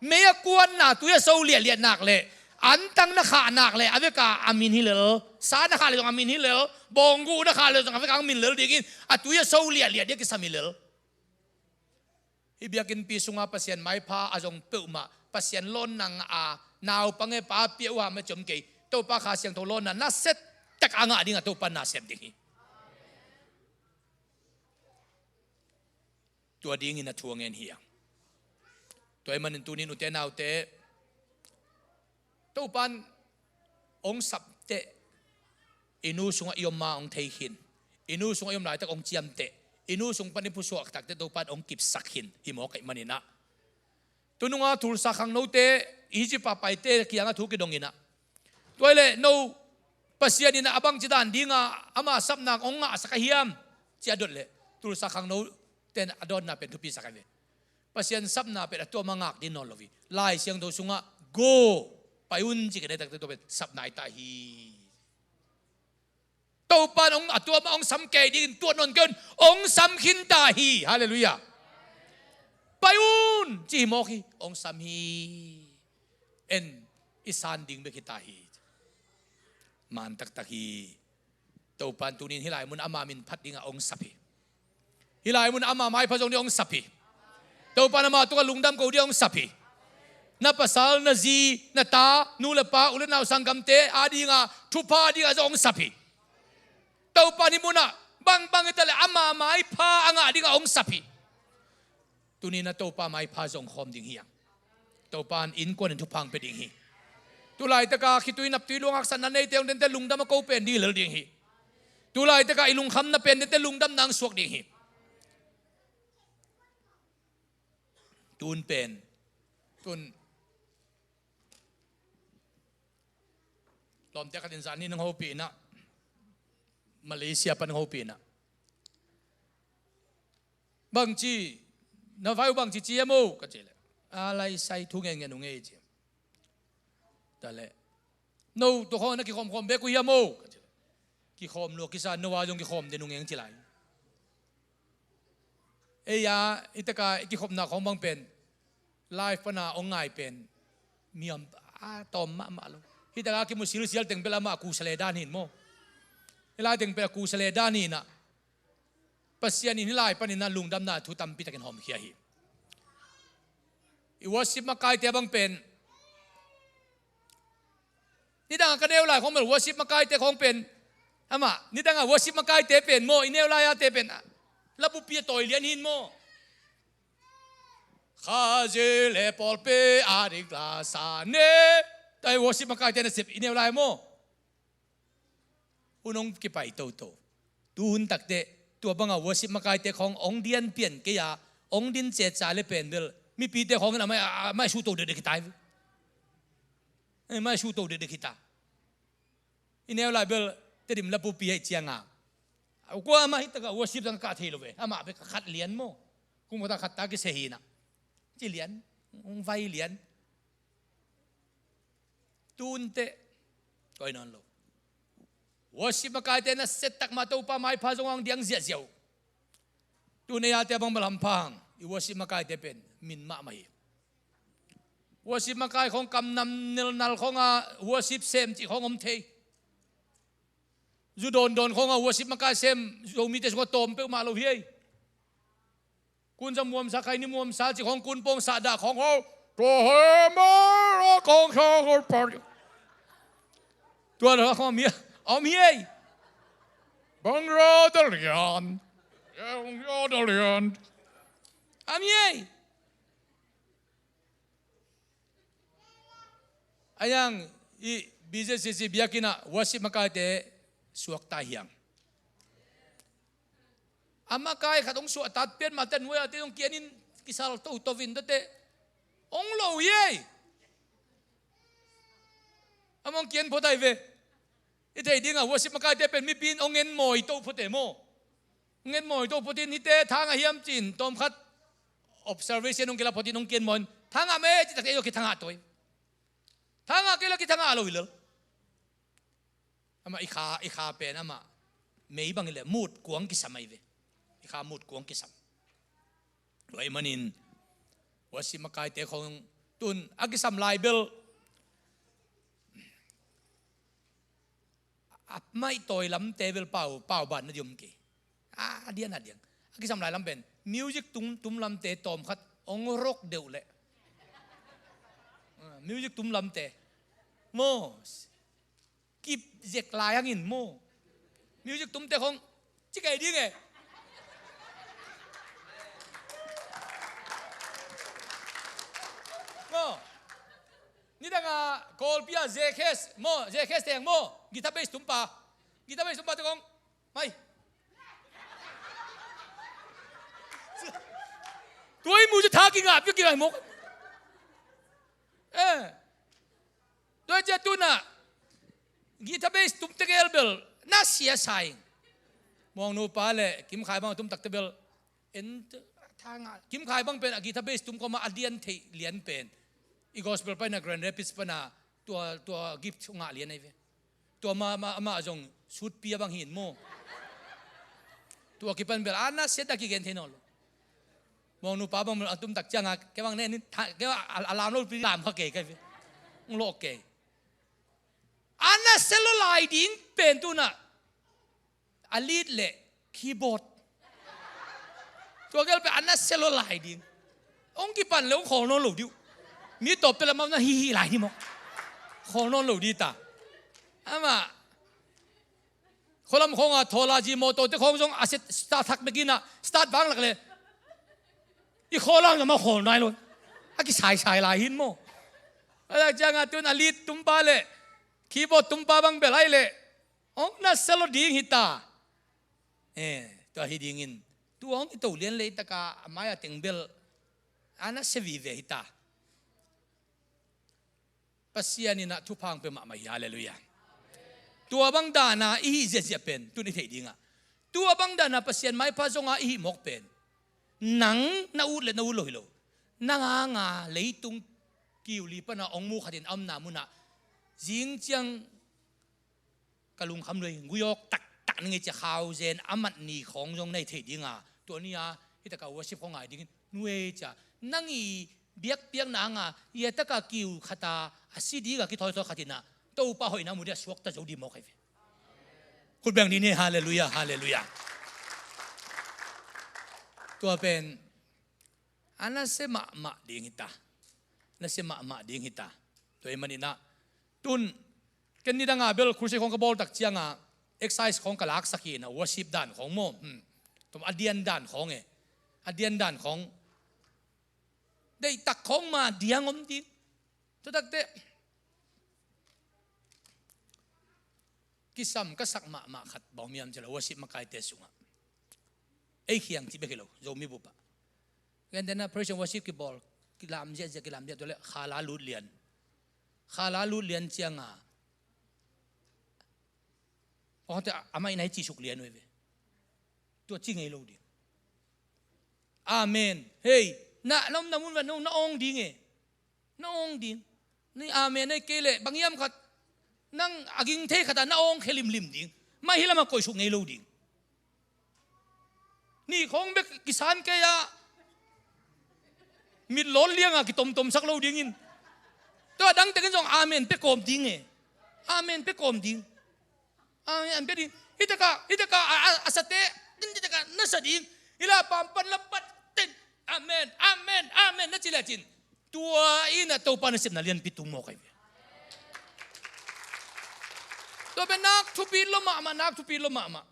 mei a kuanna tui a so liahliah nak leh, antang na khah nak leh a vekah a min hi lel, sa na khah leh zong a min hi lel, bawngguh na khah leh zong a vekah a min lel dingin a tui a so liahliah ding a kisam hi lel. Hih biakinnpi sungah Pasian maipha a zong peuhmah, Pasian lawnna ngah a naupang e, pa pia uh a, ma ciam kei, Topa Kha Siangtho lawnna nasia tak a ngah dingah Topa na sem ding hi. Tua dingin a thu a ngen hi a. Tua ahih manin tuni-in ute naute, Topan hong sap teh, i nu sungah i om ma hong thei khin, i nu sungah i om laitak hong ciam teh, i nu sung pan i pusuak tak teh Topan hong kipsak khin hi mawk ahih manin ah. Tu nunga Tulsa khangnote, Egypt a paite kiangah thu kidong in ah, tua hi leh no Pasian in ah a bangci dan dinga ama sapna hong ngahsak a hiam, ci a dot leh, Tulsa khangnote in a dawnna pen thupisak ahi ve. Pasian sapna pen a tuam a ngak ding nawn lo hi. Lai Siangtho sungah go, pai un ci ka nei takte tua pen sapna hi ta hi. Topan hong, a tuam a hong sam kei dingin tuat nawn kei un, hong sam khin ta hi. Halleluiah. Pai un ci hi mawk hi, hong sam hi. En i san ding bek hi ta hi. Man taktak hi. Topan tuni-in hih lai mun ama min phat dingah hong sap hi. Hih lai mun ama maipha zong ding hong sap hi. Topan ama tungah lungdam ko ding hong sap hi. Na pasal, na zi, na ta, nu le pa, u le nau, sanggamte a dinga thupha dingah zong hong sap hi. Topan hih munah bangbang hi ta leh ama maipha a ngah dingah hong sap hi. Tuni-in a Topa maipha zong khawm ding hi hang. Topan innkuan in thupha hong pia ding hi. Tu laitaka khitui naptui luang haksatna neite hong tente lungdam a ko pen ding hi lel ding hi. Tu laitaka i lungkhamna pen tente lungdamna hong suak ding hi. Tun pen, tun lawmte khat in zan ni nang hopih in ah, Malaysia pan hopih in ah, bangci, na vai uh bangci ci hiam aw ka cih leh, a lai sai thu ngen ngen uh ngei ci. Ta leh, no tua khawng na kikhawm khawm bek uh hiam aw ka cih leh, kikhawm lua kisa, no a zong kikhawm den uh ngeng ci lai. Ei a, i taka i kikhopna khawng bang pen live pana hong ngai pen mi om a tawm mahmah lo. Hih taka kimu silsial teng bel amah a kusa le dan hi in maw. Hih lai teng bel a kusa le dan hi in ah, Pasian in hih lai panin ah lungdamna thu tampi takin hawmkhia hi. I worship makaite bang pen, nidang a ka neu lai khawng bel worship makaite khawng pen, amah nidang a worship makaite pen maw, i neu lai-ate pen labupi a tawi lian hi in maw. Khazi le pawlpi a dik la sa ne, tai worship makaite nasep i neu lai maw. Hun hong kipai toto. Tu hun takteh Tua banga worship makaite khawng hong dian pian kei a, hong din ceca le pen bel mipite khawngin a mai, a mai suto dekdek hi ta hi. A mai suto dekdek hi ta. I neu lai bel Tedim lapupi ahih cianga, a kua amah hi taka worship zang kah thei lo ve. Amah bek a khat lian maw. Kum khat a khat ta kisia hi na. Ci lian, hong vai lian. Tunte koi nawn lo. Worship makaite na set tak mah Topa maipha zong hong diang ziahziah uh. Tun ei a te bang bel hampha hang, i worship makaite pen min mahmah hi. Worship makai khawng kam nam nel nal khawng a worship sem cih khawng om thei. Zu dawndawn khawng a worship makai sem Zomite sungah tawm peuhmah lo hi ei. Kun za muamsa khai ni muamsa cih khawng kun pawng sahdah khawng ho. Tua hema khawng sa khawng par. Tua khawng om hi, om hi ei. Bang ra da lian. Bang ra da lian. Om hi ei. A yang i B Z C C biakinn ah worship makaite suakta hiang. A makai khat hong suahtat pian mah ten wei a te hong kianin kisal toto vin tate hong lo hi ei. A mong kian phot ai ve. I thei dingah worship makaite pen mipi in hong en mawi to phot e maw. Hong en mawi to phot in hite thangah hiam cin tawmkhat observation hong kila phot in hong kian mawi in thangah me ci takte i lo kithangah tawi. Thangah kei lo kithangah lo hi lel. Amah i kha, i kha pen amah mei bang hi leh mut kuang kisam ai ve. I kha mut kuang kisam. Tua ahih manin worship makaite khawng tun a kisam lai bel a maihtawi lamte bel pau, pau ban na diom kei. A dian a diang. A kisam lai lam pen music tum, tum lamte tawmkhat hong rock deuh leh. Ah, music tum lamte. Maw. Kip zek lai hangin maw. Music tumte khawng ci kei ding e. Maw. Nidanga Kawlpi a Zekhes maw, Zekhes teng maw, guitar bass tumpa. Guitar bass tumpa te khawng mai. Tua i mu ci tha kingah pi kingah mawk. Eh. Tua cia tunah guitar bass tum tegel bel na sia sa ing. Muangnu pa le Kim Khai bang tum takte bel en thangah Kim Khai bang pen a guitar bass tum kawma a dian theih lian pen i gospel paina Grand Rapids pana tua, tua gift ngah lian ai ve. Tua ma, ma, amah zong sutpi a bang hin maw. Tua kipan bel a na sia ta kigen thei nawn lo. Muangnu pa bang a tum tak cianga kei bang ne ni tha, kei bang a, a lam lo pi lam kha kei kai ve. Ng lo kei. A na sia lo lai ding pen tunah a lead le keyboard. Tua gel pen a na sia lo lai ding. Hong kipan le hong khawl nawn lo dih uh. Mi tawp te lam na hi hi lai ni maw. Khawl nawn lo dih ta. Amah Khualam khawnga thawla zi mawtaw te khawng zong a set start thak bekin ah start vang lak le i khawlang zong ma khawl nai lo. A kisaisai lai hin maw. A lak cianga tun a lead tumpa le keyboard tumpa bang bel ai le hong na sia lo ding hi ta. Eh, tua hi dingin tu hong i to lian le i taka a mai a teng bel a na sia vive hi ta. Pasian in ah thupha hong pia mahmah hi, halleluiah. Tua bang dana i hih ziahziah pen tun i theih dingah tua bang dana Pasian maipha zonga i hih mawk pen nang na ut le na ut lo hi lo. Nang anga leitung kiu li pana hong mu khatin a omna munah zing ciang ka lungkham lo hi, guiawk taktak ning ei cia khauzen a mat ni khawng zong nei thei dinga tua ni-a hi taka worship khawng ngai dingin nuei cia nang i biakpiakna anga ia taka kiu khata a si dinga kithawi thawi khatinah Topa hoihna mu dia suakta zo di mawk hi ve. Khut beng dini, halleluiah, halleluiah. Tua pen a na sia mahmah ding hita. Na sia mahmah ding hita. Tua hi maninah tun ken nidanga bel crusade khawng ka bawl tak cianga exercise khawng ka laksak hi na worship dan khawng maw. Hmm. Tum a dian dan khawng e. A dian dan khawng deihtak khawng ma diang om ding. Tua takte kisam ka sak mahmah khat bawmiam cila worship makaite sungah Ei khiang cih bek hi lo, Zomi bup ah. Gentehna praise and worship kibawl, kilam ziahziah, kilam ziah, tua leh khala lut lian. Khala lut lian cianga pawngte amah in a hi cisuk lian uh hi ve. Tua ci ngei lo ding. Amen. Hei, na, na omna mun va, na, na awng ding e. Na awng ding. Ni amen ei kei leh bang hiam khat, nang a ging thei khatah na awng khia limlim ding. Mai hi lamah koihsuk ngei lo ding. Ni khawng bek kisan kei ah, mit lawl lianga kitomtomsak lo dingin. Tua dang tekin zong amen pia kawm ding e. Amen pia kawm ding. Amen, an pia ding. Hitakah, hitakah a, a, a sate, hitakah na sa ding. Hila pampan lampat ten. Amen, amen, amen na ci lecin, tua in a Topa nasepna lianpi tung mawk ahi ve. Tua pen nak thupi lo mahmah, nak thupi lo mahmah.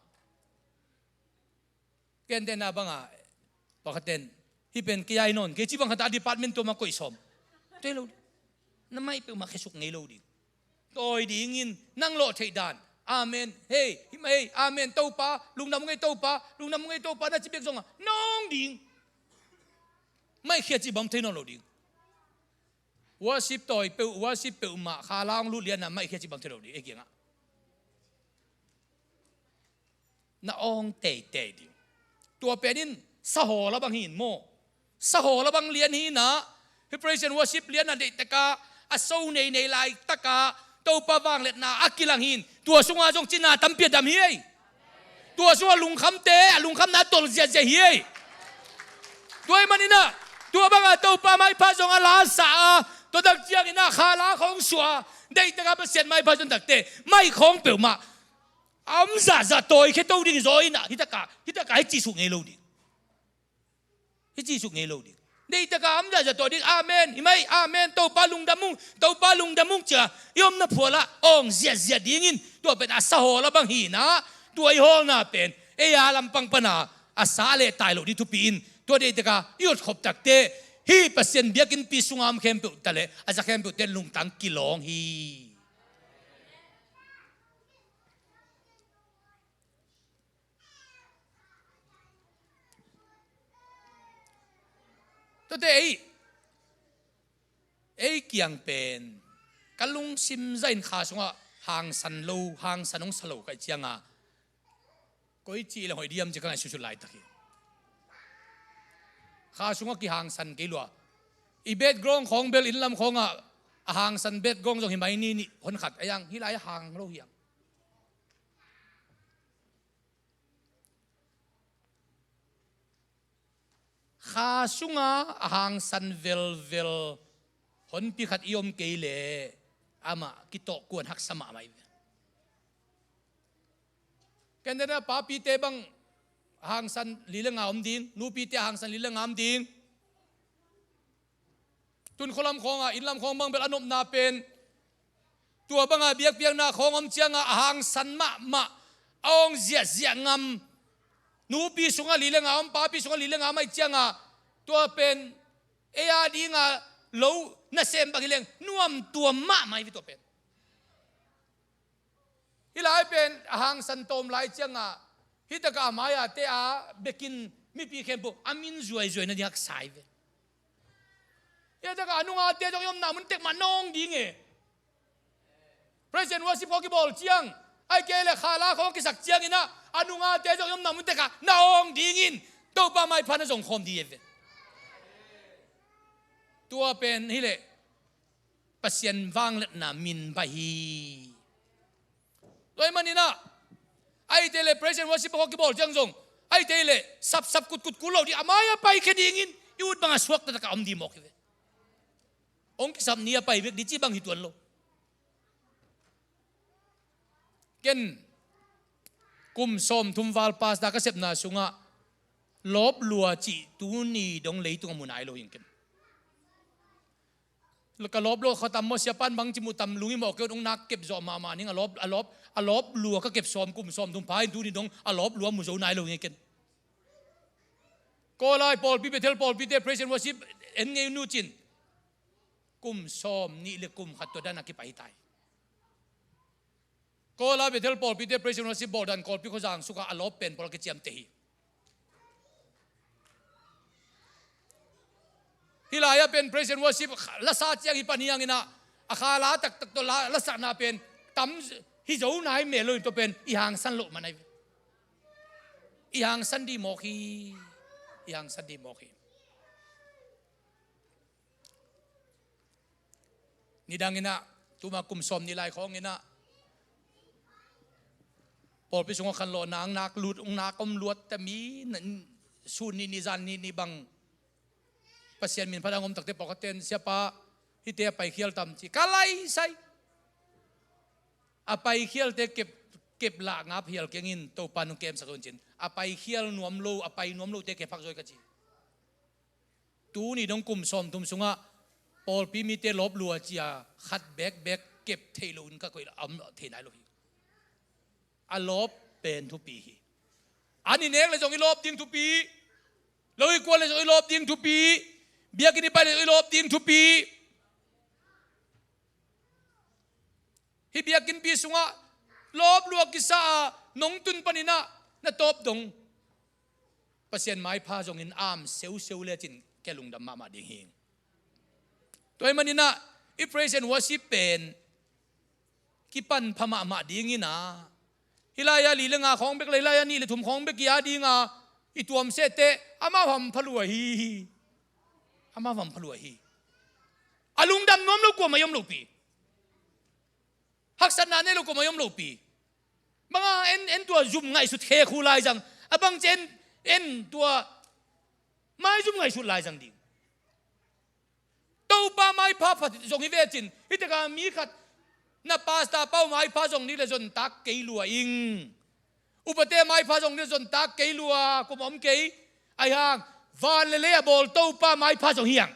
Gentehna banga, pakhaten, hih pen kei ai nawn kei ci bang khatah department tua mah koih sawm. Tua hi lo ding. Na maih peuhmah khesuk ngei lo ding. Tawi dingin nang lawh theih dan. Amen. Hei, himah hei, amen. Topa, lungdam ngei Topa, lungdam ngei Topa na ci bek zonga na awng ding. Maihkhia cih bang thei nawn lo ding. Worship tawi peuh, worship peuhmah khala hong lut lianah maihkhia cih bang thei lo ding ei kiangah. Na awng teitei ding. Tua penin sahawl a bang hi in maw? Sahawl a bang lian hi inah, hih praise and worship lianah deihtaka a so neinei laitaka Topa vangliatna a kilang hi in, tua sungah zong cina tampi a dam hi ei. Tua sungah lungkhamte a lungkhamna a tol ziahziah hi ei. Tua ahih maninah tua banga Topa maipha zong a lasa a, tua tak cianginah khala khawng suah a, deihtaka Pasian maipha zong takte mai khawng peuhmah a om zahzah tawikhia to ding zaw inah, hitakah, hitakah hi cisuk ngei lo ding. Hi cisuk ngei lo ding. Deihtaka om zahzah tawi ding. Amen. Himah hei, amen. Topa lungdam ung, Topa lungdam ung cia i omna phualah awng ziahziah dingin, tua pen a sahawl a bang hi inah, tua i hawlna pen ei a lampang pana a sa leh tai loh ding thupi in, tua deihtaka i utkhop takte hih Pasian biakinnpi sunga om khempeuh taleh a za khempeuhte lungtang kilawng hi. Tuate ei, ei kiang pen ka lungsim zahin kha sungah hangsan lo, hangsan hong sa lo ka hih cianga, koi cih leng hoih diam ci ka ngaihsutsut laitak hi. Kha sungah kihangsan kei lua. I background khawng bel innlam khawngah a hangsan background zong hi mai ni, nih hon khat a hiang, hih lai a hang lo hiang. Kha sunga a hangsan velvel honpi khat i om kei leh amah kitawh kuan haksa mahmah hi ve. Ken dena papite bang a hangsan li le nga om ding, nupite a hangsan li le nga om ding. Tun khualam khawngah, innlam khawng bang bel a nopna pen tua banga biakpiakna khawng om cianga a hangsan mahmah, a awng ziahziah ngam. Nupi sungah li le nga om, papi sungah li le nga om ahih cianga tua pen ei a dinga lo nasem bang hi leng nuamtuam mahmah hi ve tua pen. Hih lai pen a hangsan tawm lai cianga hih takah a mai-a te a bekin mipi khempeuh a min zuaizuai nading haksa hi ve. Hih takah a nungate zong i omna mun tek mah na awng ding e. Praise and worship khawng kibawl ciang, ahih kei leh khala khawng kisak cianginah a nungate zong i omna mun tekah na awng dingin Topa maipha na zong khawm ding hi ve. Tua pen hileh Pasian vangliatna min baih hi. Tua ahih maninah ahih kei leh praise and worship khawng kibawl ciang zong, ahih kei leh sapsap kutkut kul lo ding, a mai-a paikhia dingin i ut banga suakta takah om ding mawk hi ve. Hong kisap ni a pai bek ding cih bang hi tuan lo. Ken kum sawmthum val pastor ka sepna sungah lawp lua cih tuni dong leitung a mu nai lo hi ing ken. Ka lawp lua kha tam maw, siapan bang ci mu tam lung i mawh kei un, hong nak kep zawh mahmah ning. A lawp, a lawp, a lawp lua ka kep sawm, kum sawmthum pha in tuni dong a lawp lua mu zo nai lo hi ing ken. Kawlai pawlpi, Bethel pawlpite praise and worship en ngei un nu cin. Kum sawm nih le kum khat tua dan a kipai hi ta hi. Kawlai Bethel pawlpite praise and worship bawl dan Kawlpi khuazang sukah a lawp pen pawl a kiciamteh hi. Hih lai-ah pen praise and worship lasa ciang hi pan hi hang in ah, a kha la taktak tawh la, lasakna pen tam hi zo nai mel lo in tua pen i hangsan loh man ahi ve. I hangsan dih mawk hi. I hangsan dih mawk hi. Nidang in ah, tuma kum sawm nih lai khawng in ah, pawlpi sungah khanlawhna ang nak lut, ang nak om luat tami, sun nih nih zan nih nih bang Pasian min phat a hong om takte pawlkhatte in, "Siapa, hihte a paikhial tam," ci. Ka laisai. A paikhialte kep, kep lah ngap hial keng in, Topa nong kemsak un cin. A paikhial nuam lo, a pai nuam lote kep phak zaw hi ka ci. Tuni dong kum sawmthum sungah pawlpi mite lawp lua ci-a khat bekbek kep theih loh in ka koih a om thei nai lo hi. A lawp pen thupi hi. An i nek le zong i lawp ding thupi. Lo i kuan le zong i lawp ding thupi. Biakinn i pai le zong i lawp ding thupi. Hih biakinnpi sungah lawp lua kisa a nong tun panin ah na tawp dong Pasian maipha zongin a am seuseu lecin kia lungdam mahmah ding hi. Tua ahih manin ah i praise and worship pen kipan pha mahmah ding in ah, hih lai-ah li le nga khawng bek le hih lai-ah nih le thum khawng bek i a ding a i tuam seh teh amau ham pha lua hi. Amau ham pha lua hi. A lungdam nuam lo kuamah i om lopi. Haksatna nei lo kuamah i om lopi. Banga en, en tua zum ngaihsut khe khu lai zang. A bang ci en, en tua maizum ngaihsut lai zang ding. Topa maipha pha zong hi ve cin. Hih taka mi khat na pasta pau maipha zong ni le zon tak kei lua ing. Upate maipha zong ni le zon tak kei lua, kum om kei. Ahi hang, van le lei a bawl Topa maipha zong hi hang.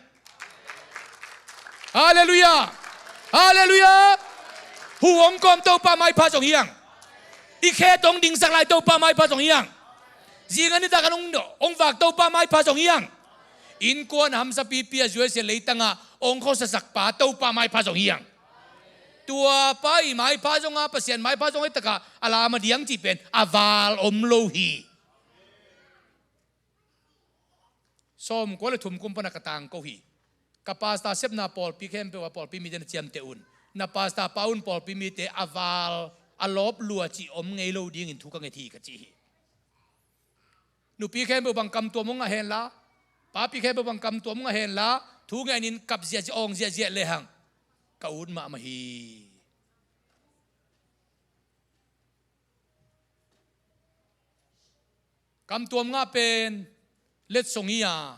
Halleluiah. Halleluiah. Hu hong kawm Topa maipha zong hi hang. I khe tong dingsak lai Topa maipha zong hi hang. Zinga nitak an hong, hong vak Topa maipha zong hi hang. Innkuan hamsa pipi a zuaisia leitangah hong khuasasak pa Topa maipha zong hi hang. Tua pa i maipha zonga Pasian maipha zong hi taka a lam a diang cih pen a val om lo hi. Sawmkua le thum kum pana ka tangko hi. Ka pasta sepna pawlpi khempeuh a pawlpi mite na ciamteh un. Na pasta pa un pawlpi mite a val a lawp lua cih om ngei lo dingin thu ka nget hi ka ci hi. Nupi khempeuh bang kamtuam hong ngah henla, papi khempeuh bang kamtuam hong ngah henla, thu ngenin kap ziahziah awng ziahziah lehang ka ut mahmah hi. Kamtuam ngah pen letsong hi a,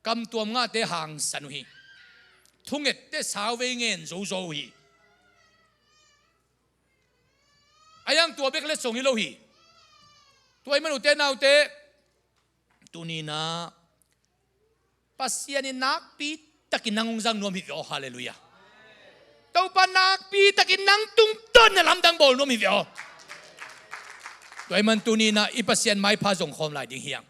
kamtuam ngahte hangsan uh hi. Thungette sauvei ngen zozo uh hi. A yang tua bek letsong hi lo hi. Tua i manute naute, tuninah Pasian in nakpi takin nang hong zang nuam hi ve aw. Halleluiah. Topa nakpi takin nang tungtawn na lamdang bawl nuam hi ve aw. Tua ahih man tuninah i Pasian maipha zong khawm lai ding hi hang.